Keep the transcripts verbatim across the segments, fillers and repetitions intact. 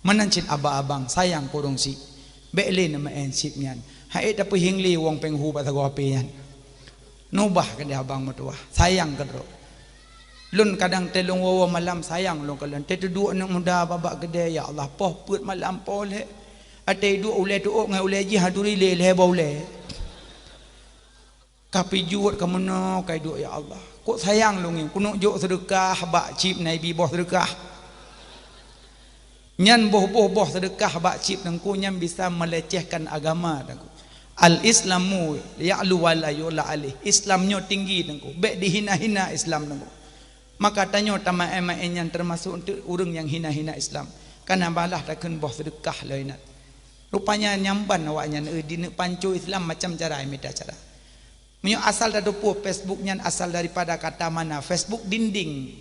Meunan cit abang-abang sayang keu ureuëng syiek. Bék lé neumeu'en syiek nyan. Hai tapeuhieng lé wong péng hu bak sagoe H P nyan. Nubah keudeh abang meutuwah, sayang keudroe. Lôn kadang teuh lôn woe-woe malam sayang lôn keu lôn. Teuh teuduek aneuk muda bak-bak keudè, ya Allah, poh peuet malam poh lhèe. Até iduek ulèe tuôk ngon ulèe jih, haturi lé lhèe boh ulèe. Ka pijuet ka meunoe ka iduek, ya Allah. Kok sayang lôn ngieng, keuneuk jok seudeukah bak chip na ibi boh seudeukah. Nyan boh-boh boh seudeukah bak chip teungku nyan bisa melecehkan agama teungku. Al-Islamu ya'lu wa la yu'la alaih. Islam nyoe tinggi teungku. Bék dihina-hina Islam teungku. Maka tanyoe tameu'en-meu'en nyan teumasok eunteuk ureuëng nyang hina-hina Islam. Kana balah takheun boh seudeukah loi nyan. Rupanya nyamban awaknyan, eh, di neuk panco Islam macam cara, mita cara. Meunyoe asal tateupeue Facebook nyan asal daripada kata mana? Facebook dinding.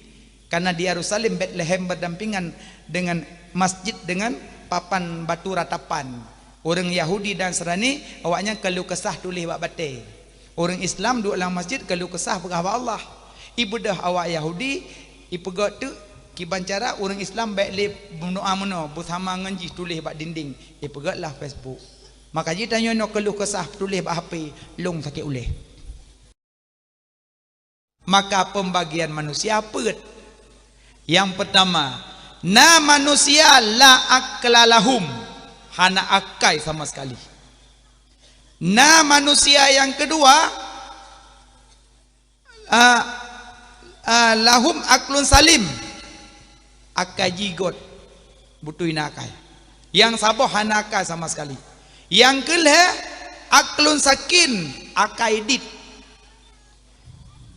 Karena di Yerusalem, Betlehem berdampingan dengan masjid dengan papan batu ratapan. Ureuëng Yahudi dan Nasrani, awaknyan keuluh keusah tuléh bak batée. Ureuëng Islam duek lam masjid keuluh keusah peugah bak Allah. Ibeudôh awak Yahudi, ipeugét teuk kiban cara ureuëng Islam bék lé meudoá meunoe beusama ngon jih tuléh bak dinding, ipeugét lam Facebook. Maka jih tanyoe nyoe keuluh keusah tuléh bak H P, lôn sakét ulèe. Maka pembagian manusia peuet. Yang pertama, na manusia la aqla lahum, hana akai sama sekali. Na manusia yang kedua, ah, ah, lahum aqlun salim, akai jih göt, beutôi na akai. Yang saboh hana akai sama sekali. Yang keulhèe, aqlun sakin, akai dit.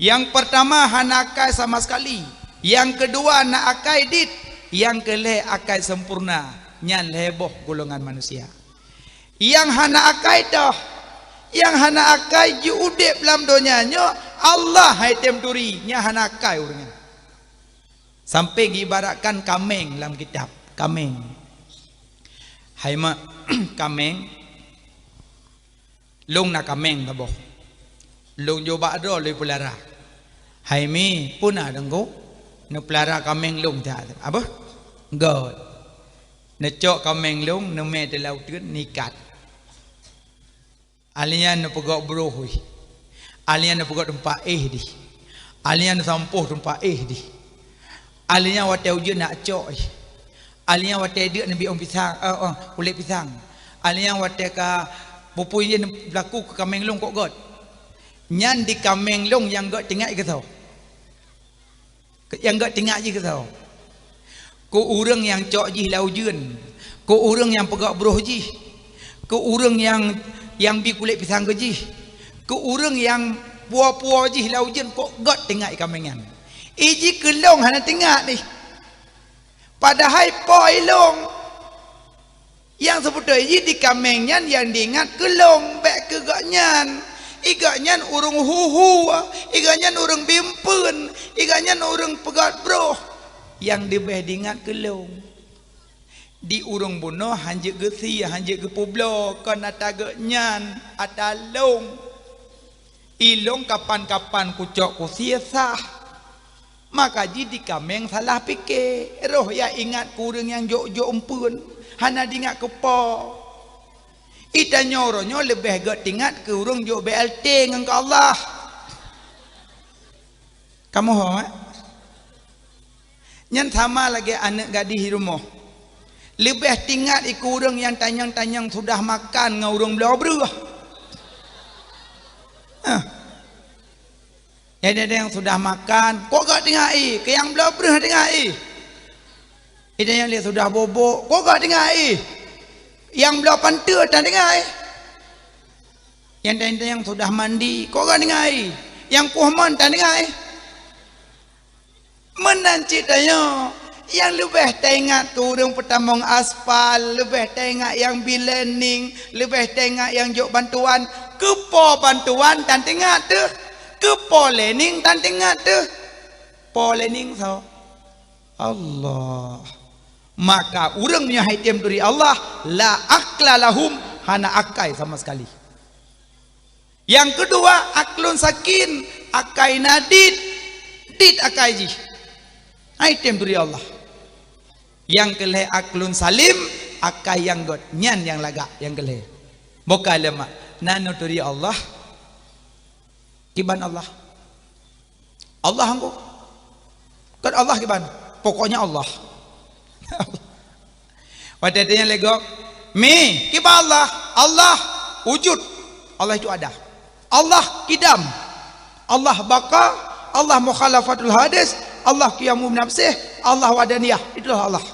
Yang pertama hana akai sama sekali. Yang kedua na akai dit. Yang keulhèe akai sempurna. Nyan lhèe boh golongan manusia. Nyang hana akai toh. Nyang hana akai jiudép lam donya nyoe, Allah hai tem turi, nyan hana akai ureuëng nyan. Sampai geuibaratkan kaméng lam kitab, kaméng. Hai mak, kaméng, lôn na kaméng saboh. Lôn jok bak droe lôn peulara. Hai mi, peue na teungku? Neupeulara kaméng lôn that. Apa? Göt. Neucok kaméng lôn, neumè teuh lam uteuen, neuikat. Alèh nyan neupeugöt broh jih. Alèh nyan neupeugöt teumpat éh jih. Alèh nyan neusampôh teumpat éh jih. Alèh nyan watèe ujeuen neucok jih. Alèh nyan watèe deuk neubi ôn pisang, eh, oh, kulét pisang. Alèh nyan watèe ka peue-peue jih neulaku keu kaméng lôn kok göt. Nyan di kaméng lôn nyang göt teuingat keu soe? Nyang göt teuingat jih keu soe? Keu ureuëng nyang cok jih lam ujeuen, keu ureuëng nyang peugöt broh jih, keu ureuëng nyang, nyang bi kulét pisang keu jih, keu ureuëng nyang puwoe-puwoe jih lam ujeuen, kok göt teuingat kaméng nyan. Iji keu lôn hana teuingat jih. Padahai po ilôn. Nyang seubeutôi jih di kaméng nyan nyang diingat keu lôn, bék keu gobnyan. I gobnyan ureuëng huhu, i gobnyan ureuëng bimpeuen, i gobnyan ureuëng peugöt broh. Nyang leubeh diingat keu lôn. Di ureuëng bunoe hanjeuet geusie, hanjeuet geupeubloe, kon ata gobnyan, ata lôn. Ilôn kapan-kapan kucok kusie sah. Maka jih di kaméng salah pike, roh ya ingat keu ureuëng nyang jok-jok eumpeuen, hana diingat keu po. Itanyoe uroe nyoe leubeh göt teuingat keu ureuëng jok B L T ngon keu Allah. Kamoe ho, eh? Nyan sama lagée aneuëk gadih di rumoh. Leubeh teuingat i keu ureuëng nyang tanyong-tanyong sudah makan ngon ureuëng bloe breueh. Hah. Nyang tanyong sudah makan, kok göt teuingat i, keu nyang bloe breueh teuingat i. Itanyong lé sudah bobok, kok göt teuingat i. Nyang bloe panteue tan teuingat i. Nyang tanyong sudah mandi, kok göt teuingat i. Nyang poh mon tan teuingat i. Meunan cit tanyoe, nyang leubeh taingat keu ureuëng peutamong aspal, leubeh taingat nyang bi lé ning, leubeh taingat nyang jok bantuan. Keu po bantuan tan teuingat teuh, keu po lé ning tan teuingat teuh. Po lé ning soe? Allah. Maka ureuëng nyang hai tem turi Allah, la aqla lahum, hana akai sama sekali. Nyang keudua, aqlun sakin, akai na dit, dit akai jih. Hai tem turi Allah. Nyang keu lhèe aqlun salim, akai nyang göt, nyan nyang lagak nyang keu lhèe. Boh ka lé mak, na neuturi Allah, kiban Allah. Allah anggô. Kan Allah kiban. Pokoknya Allah. Watèe tanya lé gob, "Mi, kiban Allah?" "Allah wujud." Allah itu ada. Allah kidam. Allah baqa. Allah mukhalafatul hadis. Allah qiyamu binafsih. Allah wahdaniyah. Itulah Allah.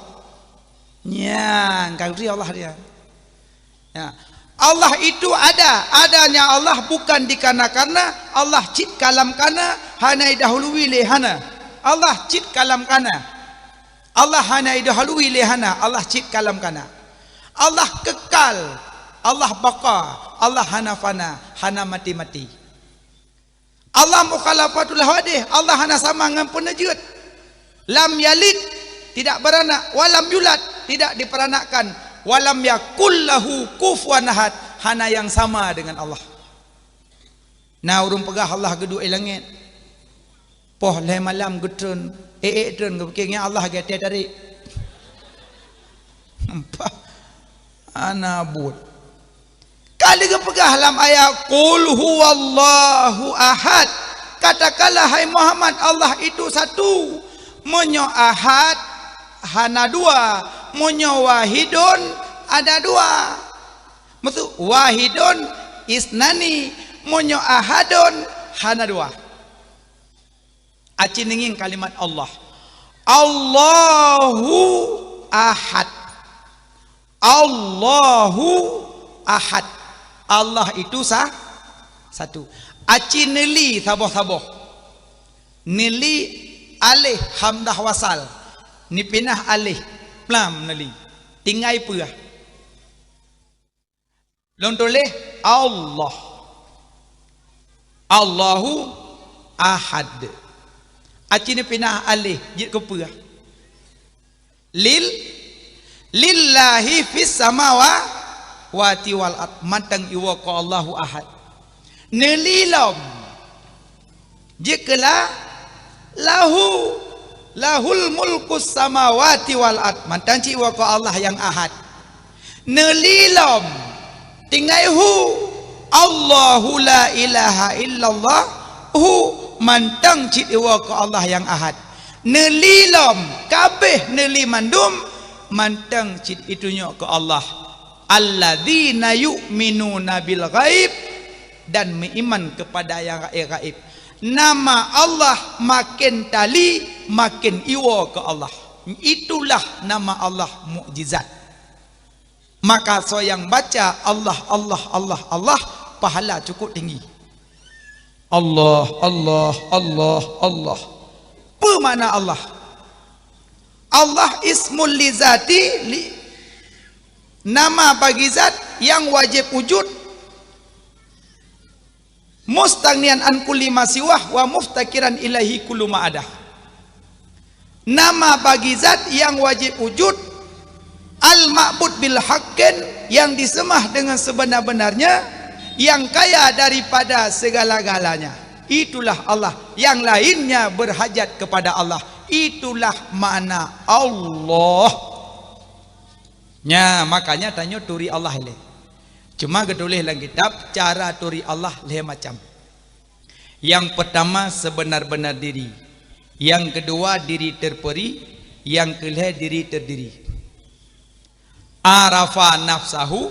Nyan, kan Allah dia. Ya. Allah itu ada. Adanya Allah bukan dikarena-karena. Allah cit kalam kana, hana idahului lé hana. Allah cit kalam kana. Allah hana idahului lé hana. Allah cit kalam kana. Allah kekal. Allah baqa. Allah hana fana, hana mati-mati. Allah mukhalafatul hawadith, Allah hana sama ngon peuneujeuet. Lam yalid, tidak beranak, walam yulad, tidak diperanakkan, walam yakul lahu kufuwan ahad, hana nyang sama dengan Allah. Na ureuëng peugah Allah geuduek di langét. Poh lhèe malam geutreun, ék-ék treun, geupike ngon Allah geutéh tarék. Nampak? Ana buet. Ka lheueh geupeugah lam ayat, "Qul huwallahu ahad." Katakanlah, hai Muhammad, Allah itu satu. Meunyoe ahad, hana dua. Meunyoe wahidun, ada dua. Maksud wahidun isnani, meunyoe ahadun, hana dua. Aci neungieng kalimat Allah. Allahu ahad. Allahu ahad. Allah itu sa-, satu. Aci neuli saboh-saboh. Neuli alif hamzah wasal. Neupinah alif lam neuli. Tinggai peue? Lôn tuléh Allah. Allahu ahad. Aci neupinah alif jeuet keu peue? Lil, lillahi fis samawati wal ard. Mantong iwoe keu Allahu ahad. Neuli lom. Jeuet keu la, lahu, lahul mulkus samawati wal ard. Mantong cit iwoe keu Allah nyang ahad. Neuli lom. Tinggai hu. Allahu la ilaha illallah. Hu. Mantong cit iwoe keu Allah nyang ahad. Neuli lom. Kabeh neuli mandum. Mantong cit itunyok keu Allah. Alladzina yu'minuna bil ghaib, dan meuiman kepada yang gaib-gaib. Nama Allah makin tali, makin iwoe keu Allah. Itulah nama Allah mukjizat. Maka soe nyang baca Allah, Allah, Allah, Allah, pahala cukup tinggi. Allah, Allah, Allah, Allah. Peue makna Allah? Allah ismul li zati, li, nama bagi zat nyang wajéb wujud, mustaghniyan an kulli ma siwah wa muftaqiran ilaihi kullu ma adah. Nama bagi zat nyang wajéb wujud, al-ma'bud bil haqqin, nyang diseumah dengan sebenar-benarnya, nyang kaya daripada segala-galanya. Itulah Allah, yang lainnya berhajat kepada Allah. Itulah makna Allah. Nya, makanya tanyoe turi Allah ilée. Cuma geutuléh lam kitab, cara turi Allah lhée macam. Yang pertama, sebenar-benar diri. Yang kedua, diri terperi. Yang kelhée, diri terdiri. Arafa nafsahu,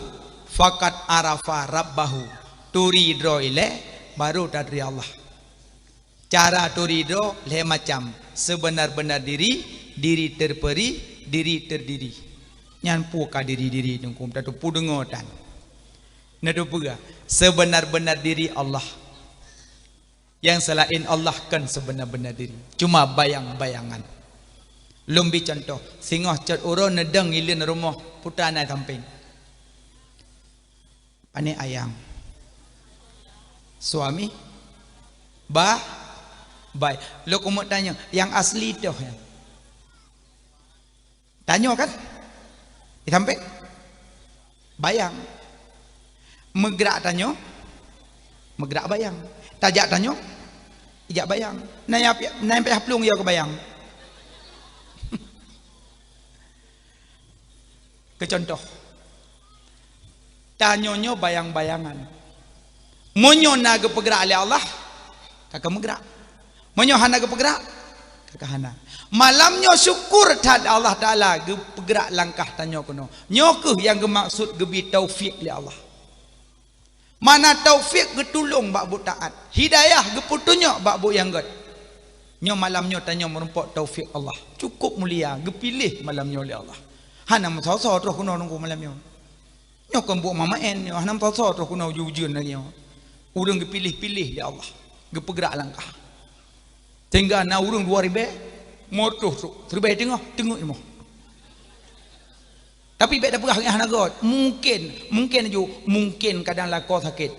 faqad arafa rabbahu. Turi droe ilée, baru taturi Allah. Cara turi droe lhée macam, sebenar-benar diri, diri terperi, diri terdiri. Nyan peue ka diri-diri teungku, tateupeue deungoe tan. Neuteupeue, sebenar-benar diri Allah. Yang selain Allah kon sebenar-benar diri, cuma bayang-bayangan. Lôn bi contoh, singoh cot uroe neudong ileuen rumoh putra na sampéng. Pane ayang. Suami? Bah? Bai. Lôn keumeung tanyong, nyang asli toh nyan? Tanyoe kan? Di sampéng? Bayang. Meugrak tanyoe? Meugrak bayang. Tajak tanyoe? Ijak bayang. Na nyang pi-, na nyang payah plueng yo keu bayang. Keu contoh, tanyoe nyoe bayang-bayangan. Meunyoe na geupeugerak lé Allah, ka ka meugerak. Meunyoe hana geupeugerak, ka ka hana. Malam nyoe syukur that Allah Taala geupeugerak langkah tanyoe keunoe. Nyoe kheueh nyang geumaksud geubri taufik lé Allah. Mana taufik geutulông bak buet taat, hidayah geupeutunyok bak buet nyang gét. Nyoe malam nyoe tanyoe meurumpok taufik Allah. Cukup mulia, geupiléh malam nyoe lé Allah. Hana meusoe-soe troh keunoe nunggu malam nyoe. Nyoe kon buet mamaén nyoe, hana meusoe-soe troh keunoe ujeuen-ujeuen lagée nyoe. Ureuëng geupiléh-piléh lé Allah, geupeugerak langkah. Sehingga na ureuëng dua ribée, meutoh trok, siribée teungoh, teungeut imoh. Tapi bék tapeugah nyan hana göt. Mungken, mungken aju, mungken kadang lakoe sakét.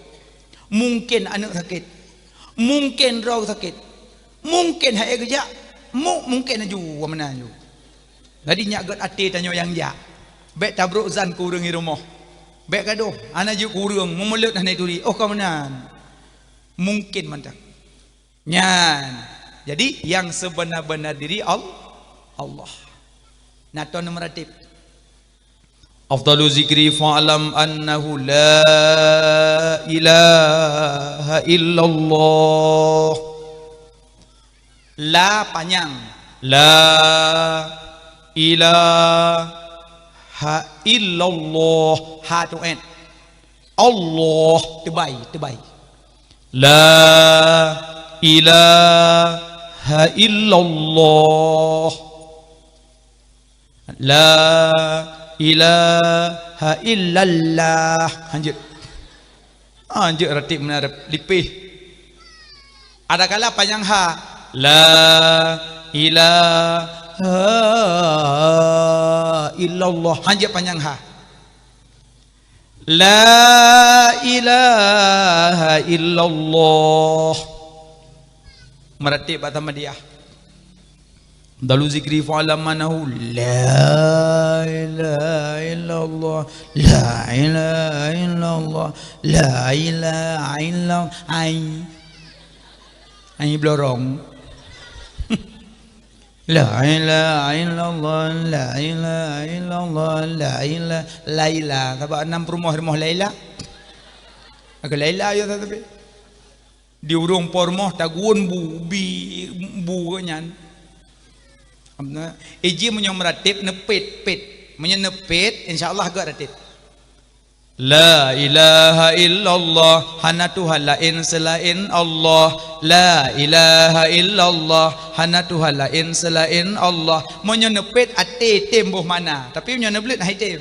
Mungken aneuëk sakét. Mungken droe sakét. Mungken hai geujak. Mu-, mungken aju, wa meunan aju. Jadi nyak göt até tanyoe nyang jak. Bék tabrok zan keu ureuëng di rumoh. Bék gadoh, hana jeuet keu ureuëng, meumeulet hana turi. Oh, ka meunan. Mungken mantong. Nyan. Jadi, nyang seubeunar-beunar diri Al-, Allah. Nah, ton meuratéb. Afdalu zikri fa'lam annahu la ilaha illallah. La panyang. La ilaha illallah. Ha tu en. Allah, teubai, teubai. La ilaha illallah. La ilaha illallah. Hanjeuet. Hanjeuet ratéb meunan, lipéh. Adakala panyang ha. La ilaha illallah. Hanjeuet panyang ha. La ilaha illallah. Meuratéb bak Samadiyah. Dalu zikri fa'lam annahu la ilaha illallah. La ilaha illallah. La ilaha illallah. Ai. Ai blorong. La ilaha illallah, la ilaha illallah, la ilaha, Laila. Sabab nam peurumoh rumoh Laila. Maka Laila ya tapi. Di ureuëng po rumoh tagun bu, bi, bu nyan. Amna, iji meunyoe meuratéb neupet, pet. Meunyoe neupet, insya Allah göt ratéb. La ilaha illallah, hana Tuhan laén seulaén Allah. La ilaha illallah, hana Tuhan laén seulaén Allah. Meunyoe neupet até tem boh mana, tapi meunyoe neubleuet hai tem.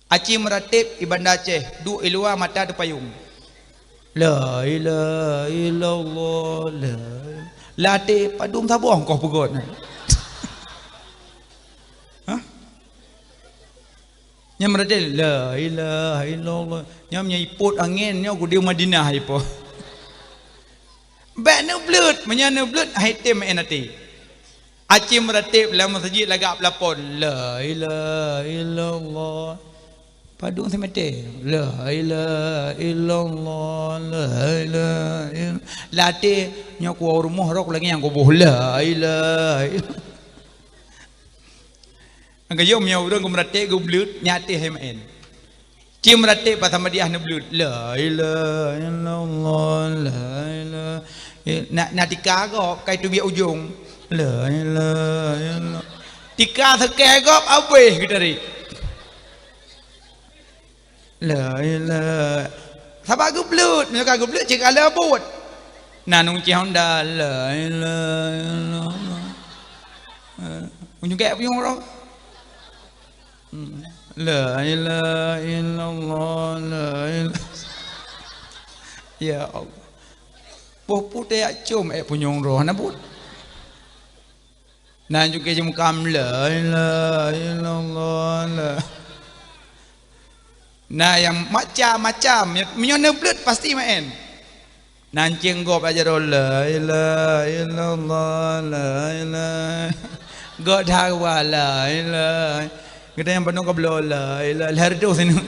Aci meuratéb i Banda Aceh, duek i luwa mata teupayong. La ilaha illallah, la. Lam até padum saboh koh peugöt. Hah? Nyan meuratéb, la ilaha illallah. Nyan meunyoe ipot angén, nyoe kudéh Madinah ipot. Bék neubleuet, meunyoe neubleuet, hai tem meu'en até. Aci meuratéb lam meuseujid lagak peulapon, la ilaha illallah. Padum seumeté, la ilaha illallah, la ilaha ill-, lam até, nyoe kuwoe rumoh rok lagée nyang kuboh, la ilaha ill-, Nyang geuyue meunyoe ureuëng geumeuratéb geubleuet, nyan até hai meu'en. Ci meuratéb bak Samadiyah neubleuet. La ilaha illallah, la ilaha ill-, na, na tika gob, kai teubiet ujong. La ilaha illallah. Tika seukée gob, abéh geutarék. La ilaha. Sabab geubleuet, meunyoe ka geubleuet cit ka lheueh buet. Na nung cit honda, la ilaha illallah. Eh, ujong kek punyueng roh. Hmm. La ilaha illallah, la ilaha. Ya Allah. Boh putéh jak com ék punyueng roh, hana buet. Na juga jimukam, la ilaha illallah, la. Na nyang macam-macam, meunyoe neubleuet pasti meu'en. Na ancéng gob ajaroe, la ilaha illallah, la ilaha. Gob dawa, la ilaha. Geutanyoe nyang bandum ka bloe, la ilaha. Lhèe reutôh singoh.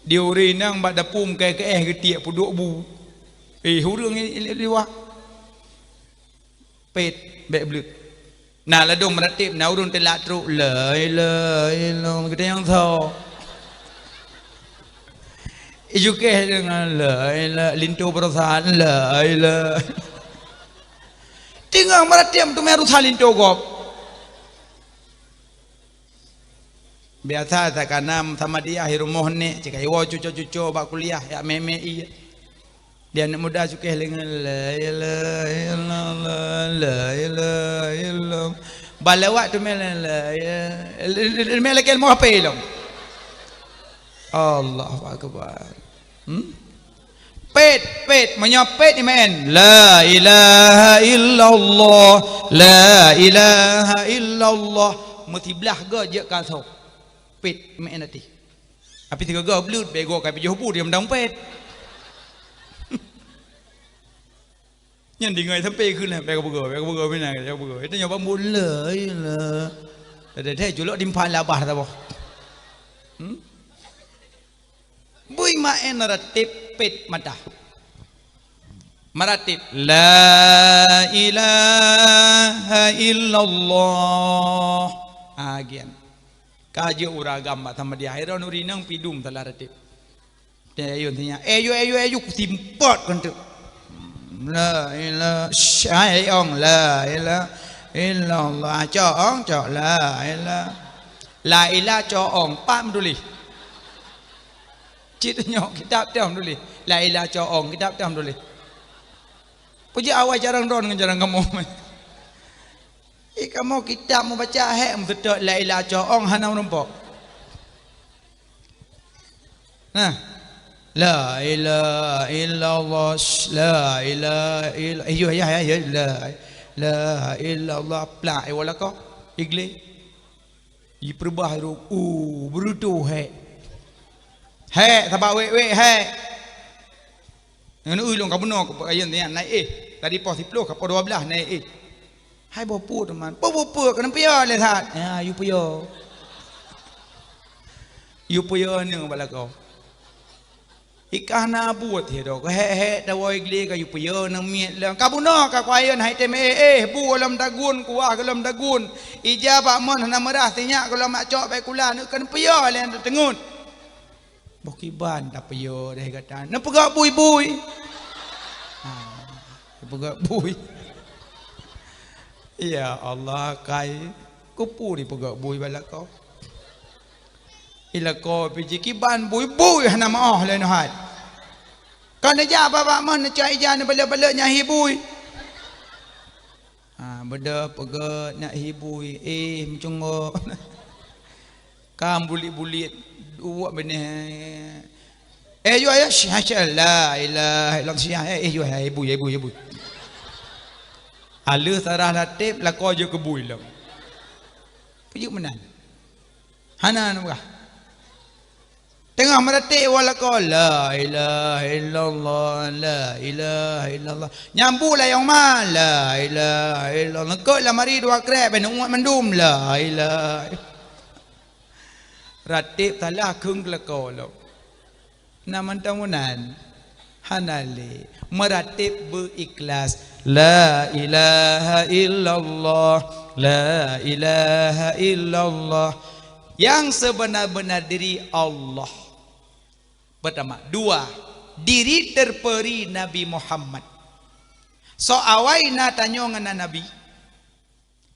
Di ureueng inong bak dapu meukaih-kaih geutiek peuduek bu. Eh, ureueng i-, i-, liwah. Pet, bék bleuet. Na ladôm meuratéb, na ureuëng teulak trok, "La ilaha illallah," geutanyoe nyang tho. Ijukéh deungon, "La ilaha," linto baroesa, "La ilaha." Teungoh meuratéb teumé rusa linto gob. Biasa takana Muhammadiyah di rumoh nek, cit ka iwoe cuco-cuco bak kuliah, jak mé-mé ie. Di aneuëk muda cukéh deungon, "La ilaha illallah, la ilaha illallah." Balawat teumé, "La ilaha," teumé lakée leumo H P lom. Allahu Akbar. Hmm? Pet, pet, meunyoe pet imaén, "La ilaha illallah, la ilaha illallah." Meusiblah goe jeuet ka soe. Pet imaén até. Tapi sigoe-goe bleut, bèk goe ka pijoh bu di dalam pet. Nyan deungoe sampai kheun lah, bèk kapeugah, bèk kapeugah, mina, bèk kapeugah. Itu nyoe bambu le, le. Ada deh julok di empat labah saboh. Hmm? Bui maén ratéb pet mata. Meuratéb, "La ilaha illallah." Ah, gian. Ka jeuet ureuëng agam bak sama dia. Hai droeneuh ureuëng inong pidum salah ratéb. Tayue tanya, "Eh, yu, eh, yu, eh, yu," kusimpot keuneuk. "La ilaha," syai ong, "La ilaha illallah." Cok ong, cok, "La ilaha." "La ilaha," cok ong, pat meutuléh. Cit nyoe kitab teuh meutuléh. "La ilaha," cok ong, kitab teuh meutuléh. Peue jeuet awai carông droe ngon carông kamoe. Eh, kamoe kitab mubaca hék meuseutôt, "La ilaha," cok ong hana meurumpok. Nah. "La ilaha illallah, la ilaha illa-," eh, yo, ya, ya, ya, la, la illallah, plak, eh, walako, igle. Ipeurubah rup, uh, beureutoh hék. Hék, sabab wék-wék hék. Ngon ui lôn ka bunoe, ka peukayeuen nyan naik éh. Tadi poh siploh, ka poh dua blaih naik éh. Hai boh peue teuma. Boh, boh peue, keuneuk piyoe lé that. Ya, yue piyoe. Yue piyoe nyoe bak lakoe. Ikah na buet he do. Keuhék-hék tawoe igle ka yue piyoe nyoe miet lom. Ka bunoe ka kuayeuen hai tem éh, éh, bu lom dagun, kuah lom dagun. Ija bak mon hana meurah, sinyak lom mak cok bak kula, neuk keuneuk piyoe lé teungeut. Boh kiban tapiyoe deh gata. Neupeugah bui-bui. Ha, neupeugah bui. Ya Allah, kai. Keupeue dipeugah bui bak lakoe? I lakoe pih jih kiban bui-bui hana meu'oh lé neuhat. Ka neujak bak-bak mon neucok ija neubalek-balek nyan hi bui. Ha, beudôh peugét nak hi bui, eh, meucunggok. Ka bulit-bulit, uwak binéh. Eh, yue, yue, syah, syah, la ilaha illallah, syah, eh, eh, yue, eh, bui, eh, bui, eh, bui. Aleuh sarah ratéb, lakoe jeuet keu bui lom. Peue jeuet meunan? Hana neupeugah. Teungoh meuratéb woe lakoe, "La ilaha illallah, la ilaha illallah." Nyang bu layong ma, "La ilaha illallah." Neukot lamari dua krek, bèk neuuet mandum, "La ilaha." Ratéb salah kheun keu lakoe lom. Na mantong meunan. Hana lé. Meuratéb beu ikhlas. La ilaha illallah. La ilaha illallah. Yang sebenar-benar diri Allah. Pertama. Dua. Diri terperi Nabi Muhammad. Soe awai na tanyoe ngon na Nabi?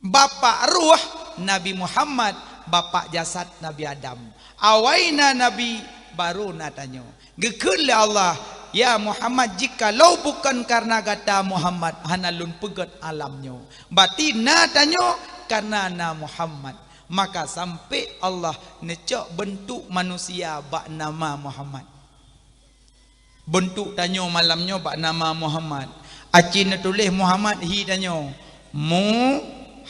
Bapak ruh Nabi Muhammad, bapak jasad Nabi Adam. Awai na Nabi, baru na tanyoe. Geukheun lé Allah, "Ya Muhammad, jikalau bukan karena gata Muhammad, hana lôn peugét alam nyoe." Berarti na tanyoe karena na Muhammad. Maka sampai Allah neucok beuntuk manusia bak nama Muhammad. Beuntuk tanyoe malam nyoe bak nama Muhammad. Aci neutuléh Muhammad hi tanyoe. Muhammad.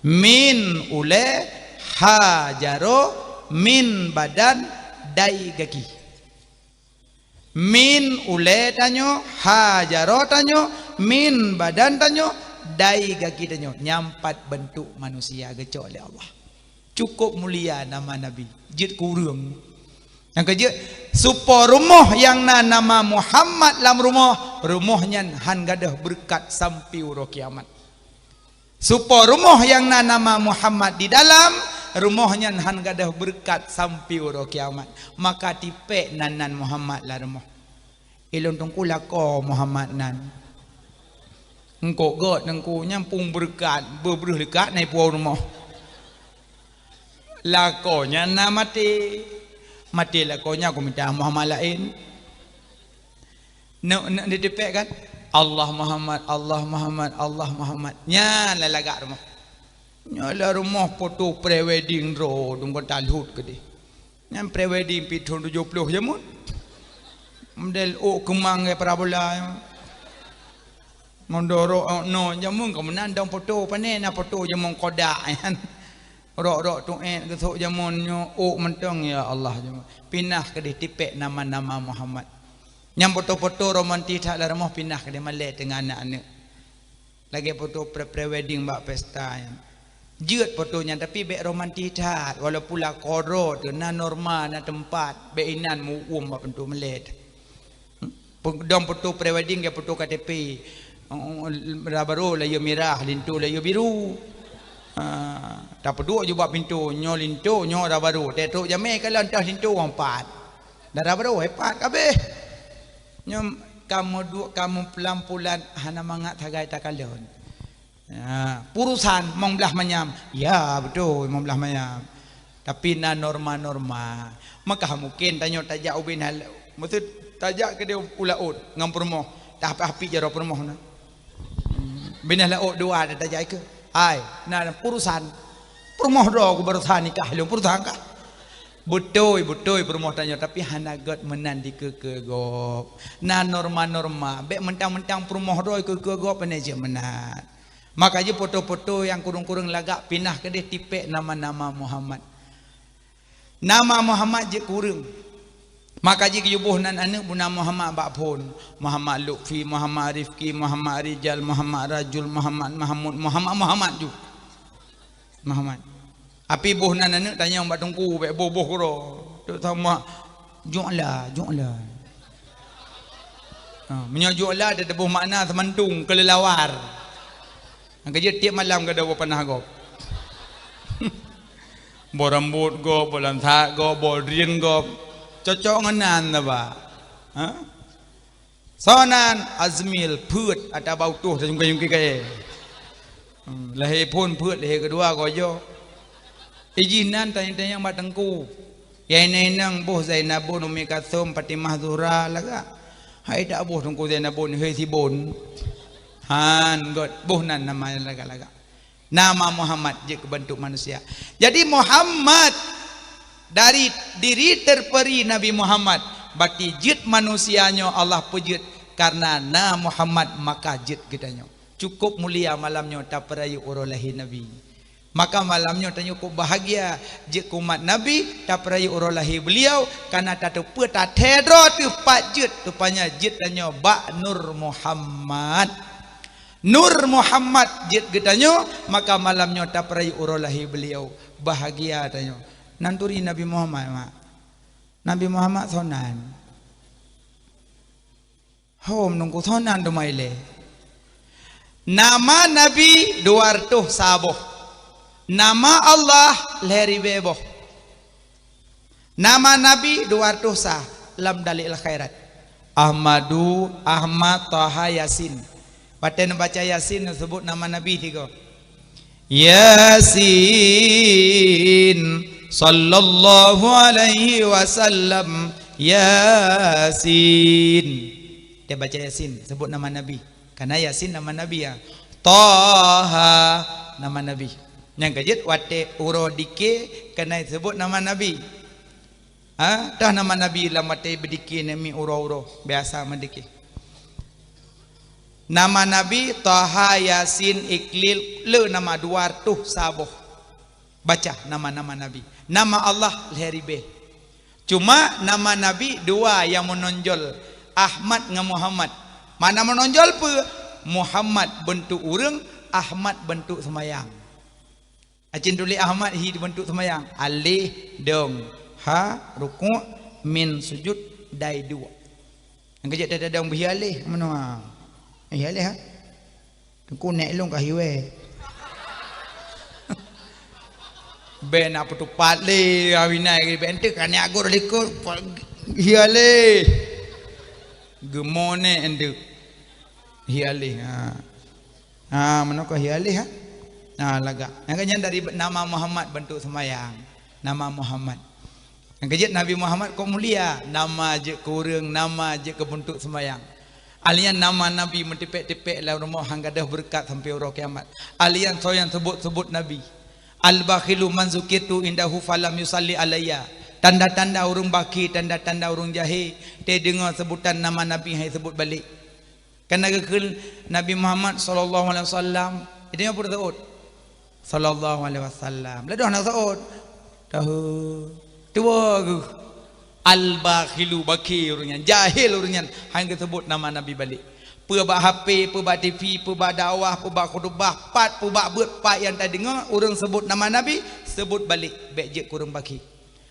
Min ulée, ha jaroe, min badan, dai gaki. Min ulée tanyoe, ha jaroe tanyoe, min badan tanyoe, dai gaki tanyoe. Nyan pat beuntuk manusia geucok lé Allah. Cukup mulia nama Nabi. Jeuet keu ureuëng. Nyang keujeuet, supo rumoh nyang na nama Muhammad lam rumoh, rumoh nyan hán gadôh beureukat sampai uroe kiamat. Supaya rumoh nyang na nama Muhammad di dalam, rumoh nyan han gadôh beureukat sampoe uroe kiamat. Maka tipék nan-nan Muhammad lam rumoh. Ilôn teungku lakoe Muhammad nan. Eungkôt gét teungku, nyan phôn beureukat, beubreuh leukat na ipuwoe rumoh. Lakoe nyan na maté. Maté lakoe nyan kumita Muhammad laén. Neuk, neuk ditipék kan? Allah Muhammad, Allah Muhammad, Allah Muhammad. Nyan lalagak rumoh. Nyoe lam rumoh foto pre-wedding droe, dum kon talhot keudeh. Nyan pre-wedding pih thôn tujoh ploh jameun. Model ôk keumang ngon parabola nyan. Mondoro ôk no jameun ka meunan dong foto, pane na foto jameun kodak nyan. Rok-rok tuet geusok jameun nyoe ôk mantong, ya Allah, jameun. Pinah keudeh tipék nama-nama Muhammad. Nyang foto-foto romantis that lam rumoh pinah keudeh malèe teungoh aneuk-aneuk. Lagèe foto pre-, pre-wedding bak pesta nyan. Jeuet foto nyan, tapi bèk romantis that, walaupun lakoe droe teuh na norma, na teumpat, bèk inan meu-uem bak pintoe malèe. Pe-, dong foto pre-wedding lagèe foto K T P. Oh, raba barô layô mirah, linto layô biru. Ha, tapeuduek ju bak pintoe, nyoe linto, nyoe raba barô. Teuh trok jamèe kalon teuh linto, wah, pat. Dara barô, eh, pat kabeh. Nyoe kamoe duek, kamoe pulan-pulan hana mangat sagai takalon. Ya, purusan limong blah manyam. Ya, beutôi, limong blah manyam. Tapi na norma-norma. Maka mungken tanyoe tajak ubé na, maksud tajak keudeh u laôt ngon peurumoh. Tah api-api jaroe peurumoh na. Binèh laôt dua ada tajak ikeue. Hai, na purusan. Peurumoh droe ku baroesa nikah lôn, purusan kah? Beutôi, beutôi peurumoh tanyoe, tapi hana gèt meunan dikeue-keue gob. Na norma-norma, bèk mentang-mentang peurumoh droe ikeue-keue gob, pane jeuet meunan. Maka jih foto-foto nyang kureueng-kureueng lagak pinah keudeh tipék nama-nama Muhammad. Nama Muhammad jeuet keu ureueng. Maka jih geuyue boh nan aneuk beuna Muhammad bak phôn. Muhammad Lutfi, Muhammad Rifki, Muhammad Rijal, Muhammad Rajul, Muhammad Mahmud, Muhammad, Muhammad ju. Muhammad. Api boh nan aneuk tanyong bak teungku, bèk boh-boh keudroe. Teuk sama, "Ju'la, Ju'la." Ha, meunyoe Ju'la, teuboh makna seumantong, keulelawar. Nyang keujeuet tiep malam geuda boh panah gob. Boh rambot gob, boh lansat gob, boh drien gob. Cocok ngon nan taba. Ha? Soe nan? Azmil, peuet, atawa bak utoh tajungkai-jungkai kayèe. Hmm, lahé phôn peuet, lahé keudua goyo. Ijih nan tanyong-tanyong bak teungku. Nyang inong-inong boh Zainabun, Ummi Kalsum, Fatimah Zuhra lagak. Hai dak boh teungku Zainabun, hei sibon. Han, gèt boh nan nama lagak-lagak. Nama Muhammad jeuet keu bantuk manusia. Jadi Muhammad dari diri terperi Nabi Muhammad, berarti jeuet manusia nyoe Allah peujeuet karena na Muhammad maka jeuet geutanyoe. Cukup mulia malam nyoe tapeurayeuk uroe lahé Nabi. Maka malam nyoe tanyoe cukup bahagia jeuet keu umat Nabi tapeurayeuk uroe lahé beliau, karena tateupeue tathèe droe teuh pat jeuet, rupanya jeuet tanyoe bak Nur Muhammad. Nur Muhammad jeuet geutanyoe, maka malam nyoe tapeurayeuk uroe lahé beliau. Bahagia tanyoe. Nan turi Nabi Muhammad, mak. Nabi Muhammad soe nan? Hom nungku soe nan teuma ilèe. Nama Nabi dua reutôh sa boh. Nama Allah lhèe ribèe boh. Nama Nabi dua reutôh sa lam Dalail Khairat. Ahmadu, Ahmad, Taha, Yasin. Watèe neubaca Yasin neuseubut nama Nabi tiga. Yasin, sallallahu alaihi wasallam, Yasin. Dia baca Yasin, sebut nama Nabi. Karena Yasin nama Nabi, ya. Taha nama Nabi. Nyang keujeuet watèe uroe dike keuneuk seubut nama Nabi. Ha, tah nama Nabi lam watèe beudike neumi uroe-uroe biasa meudike. Nama Nabi Taha, Yasin, Iklil, le nama dua reutôh sa boh. Baca nama-nama Nabi. Nama Allah lhèe ribèe. Cuma nama Nabi dua nyang meunonjol, Ahmad ngon Muhammad. Makna meunonjol peue? Muhammad beuntuk ureueng, Ahmad beuntuk seumayang. Acin tuléh Ahmad hi di beuntuk seumayang. Aleh, dong, ha, rukuk, mim, sujud, dai duek. Nyang keujeuet teuh dong beuhi aleh, meunoe. Hi aleh, ha? Teungku nèk lôn ka hiwèe. Bèk na peutupat lé, awinai bèk enteuk ka nyak gor likot, hiya lé. Geumoné enteuk. Hiya lé. Ha. Ha, meunoe ka hiya lé, ha. Ha, lagak. Nyang keunyan dari nama Muhammad bentuk sembahyang. Nama Muhammad. Nyang keujeuet Nabi Muhammad kok mulia, nama jeuet keu ureueng, nama jeuet keu bentuk sembahyang. Alian nama Nabi meutipék-tipék lam rumoh han gadôh beureukat sampoe uroe kiamat. Alian soe nyang seubut-seubut Nabi. Al-bakhilu man zukirtu indahu falam yusalli alayya. Tanda-tanda ureueng bakhil, tanda-tanda ureueng jahé, teudeungoe seubutan nama Nabi han jiseubut balek. Kana geukheun Nabi Muhammad sallallahu alaihi wasallam, itu nyang peureuseuôt. Sallallahu alaihi wasallam. Ladôh na seuôt. Tahu. Tuwo geuh. Al-bakhilu, bakhil ureueng nyan, jahil ureueng nyan, han geuseubut nama Nabi balek. Peue bak H P, peue bak T V, peue bak dakwah, peue bak khutubah, pat peue bak beuet, pat nyang tadeungoe ureueng seubut nama Nabi, seubut balek, bèk jeuet keu ureueng bakhil.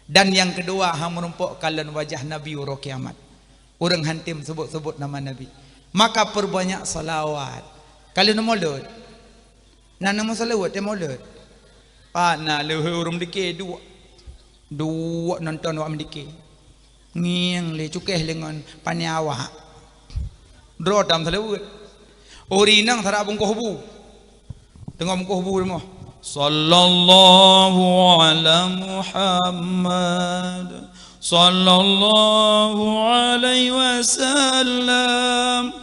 Dan nyang keudua, han meurumpok kalon wajah Nabi uroe kiamat. Ureueng han tem seubut-seubut nama Nabi. Maka peurbanyak salawat. Ka lheueh na mulod. Na, na meusalawat, tém mulod. Pat na lheueh ureueng meudike duek. Duek nonton awak meudike. Ngieng lé cukéh lé ngon pané awak. Droe tam salawat. Ureueng inong sara bungkôh bu. Teungoh bungkôh bu rumoh. Sallallahu ala Muhammad. Sallallahu alaihi wasallam.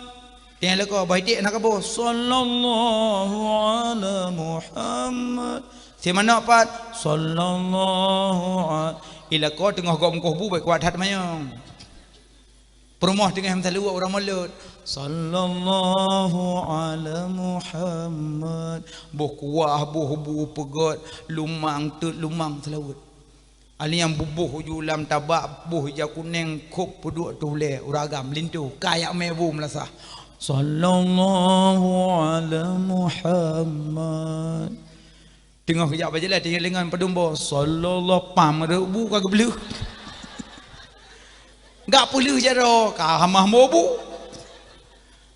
Teuh lakoe, bah iték na kaboh. Sallallahu ala Muhammad. Simanok pat. Sallallahu a-, ilakoe teungoh gob bungkôh bu, bèk kuat that manyong. Peurumoh teungoh meusalawat ureueng mulod. Sallallahu ala Muhammad. Boh kuah, boh bu peugöt, lumang teut, lumang salawat. Ali nyang buboh uju lam tabak, boh ija kuneng, khôb peuduek tulèe, ureueng agam linto, ka jak mé bu meulasah. Sallallahu ala Muhammad. Teungoh geujak bak jalan, teungoh deungon padum boh, sallallahu, pam rot bu ka geubleuh. Gak peuleuh jaroe, ka hamah mobu.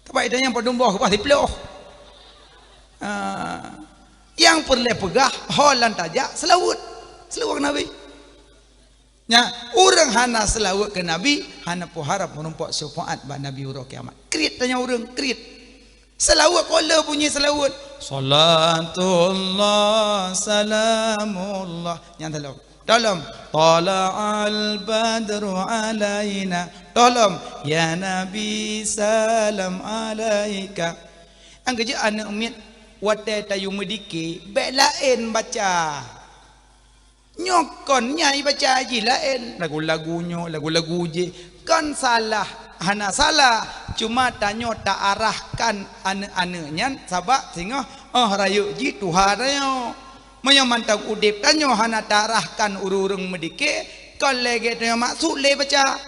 Tapi ada nyang padum boh, bah siploh. Ah, nyang peureulèe peugah, ho lan tajak, seulaweuet. Seulaweuet keu Nabi. Nya, ureueng hana seulaweuet keu Nabi, hana peuharap meurumpok syeufaat bak Nabi uroe kiamat. Kriet tanyoe ureueng, kriet. Seulaweuet, kok le bunyi seulaweuet. Salatullah, salamullah. Nyang tolom. Tolom. Tala'al badru alaina. Tolom. Ya Nabi, salam alaika. Nyang keujeuet aneuk miet, watèe tayue meudike, bèk laén baca. Nyoe kon nyang ibaca jih laén, lagu-lagu nyoe, lagu-lagu jih, kon salah, hana salah, cuma tanyoe taarahkan aneuk-aneuk nyan sabab singoh 'oh rayeuk jih tuha tanyoe. Meunyoe mantong udép tanyoe hana taarahkan ureueng-ureueng meudike, kon lagèe tanyoe maksud lé baca.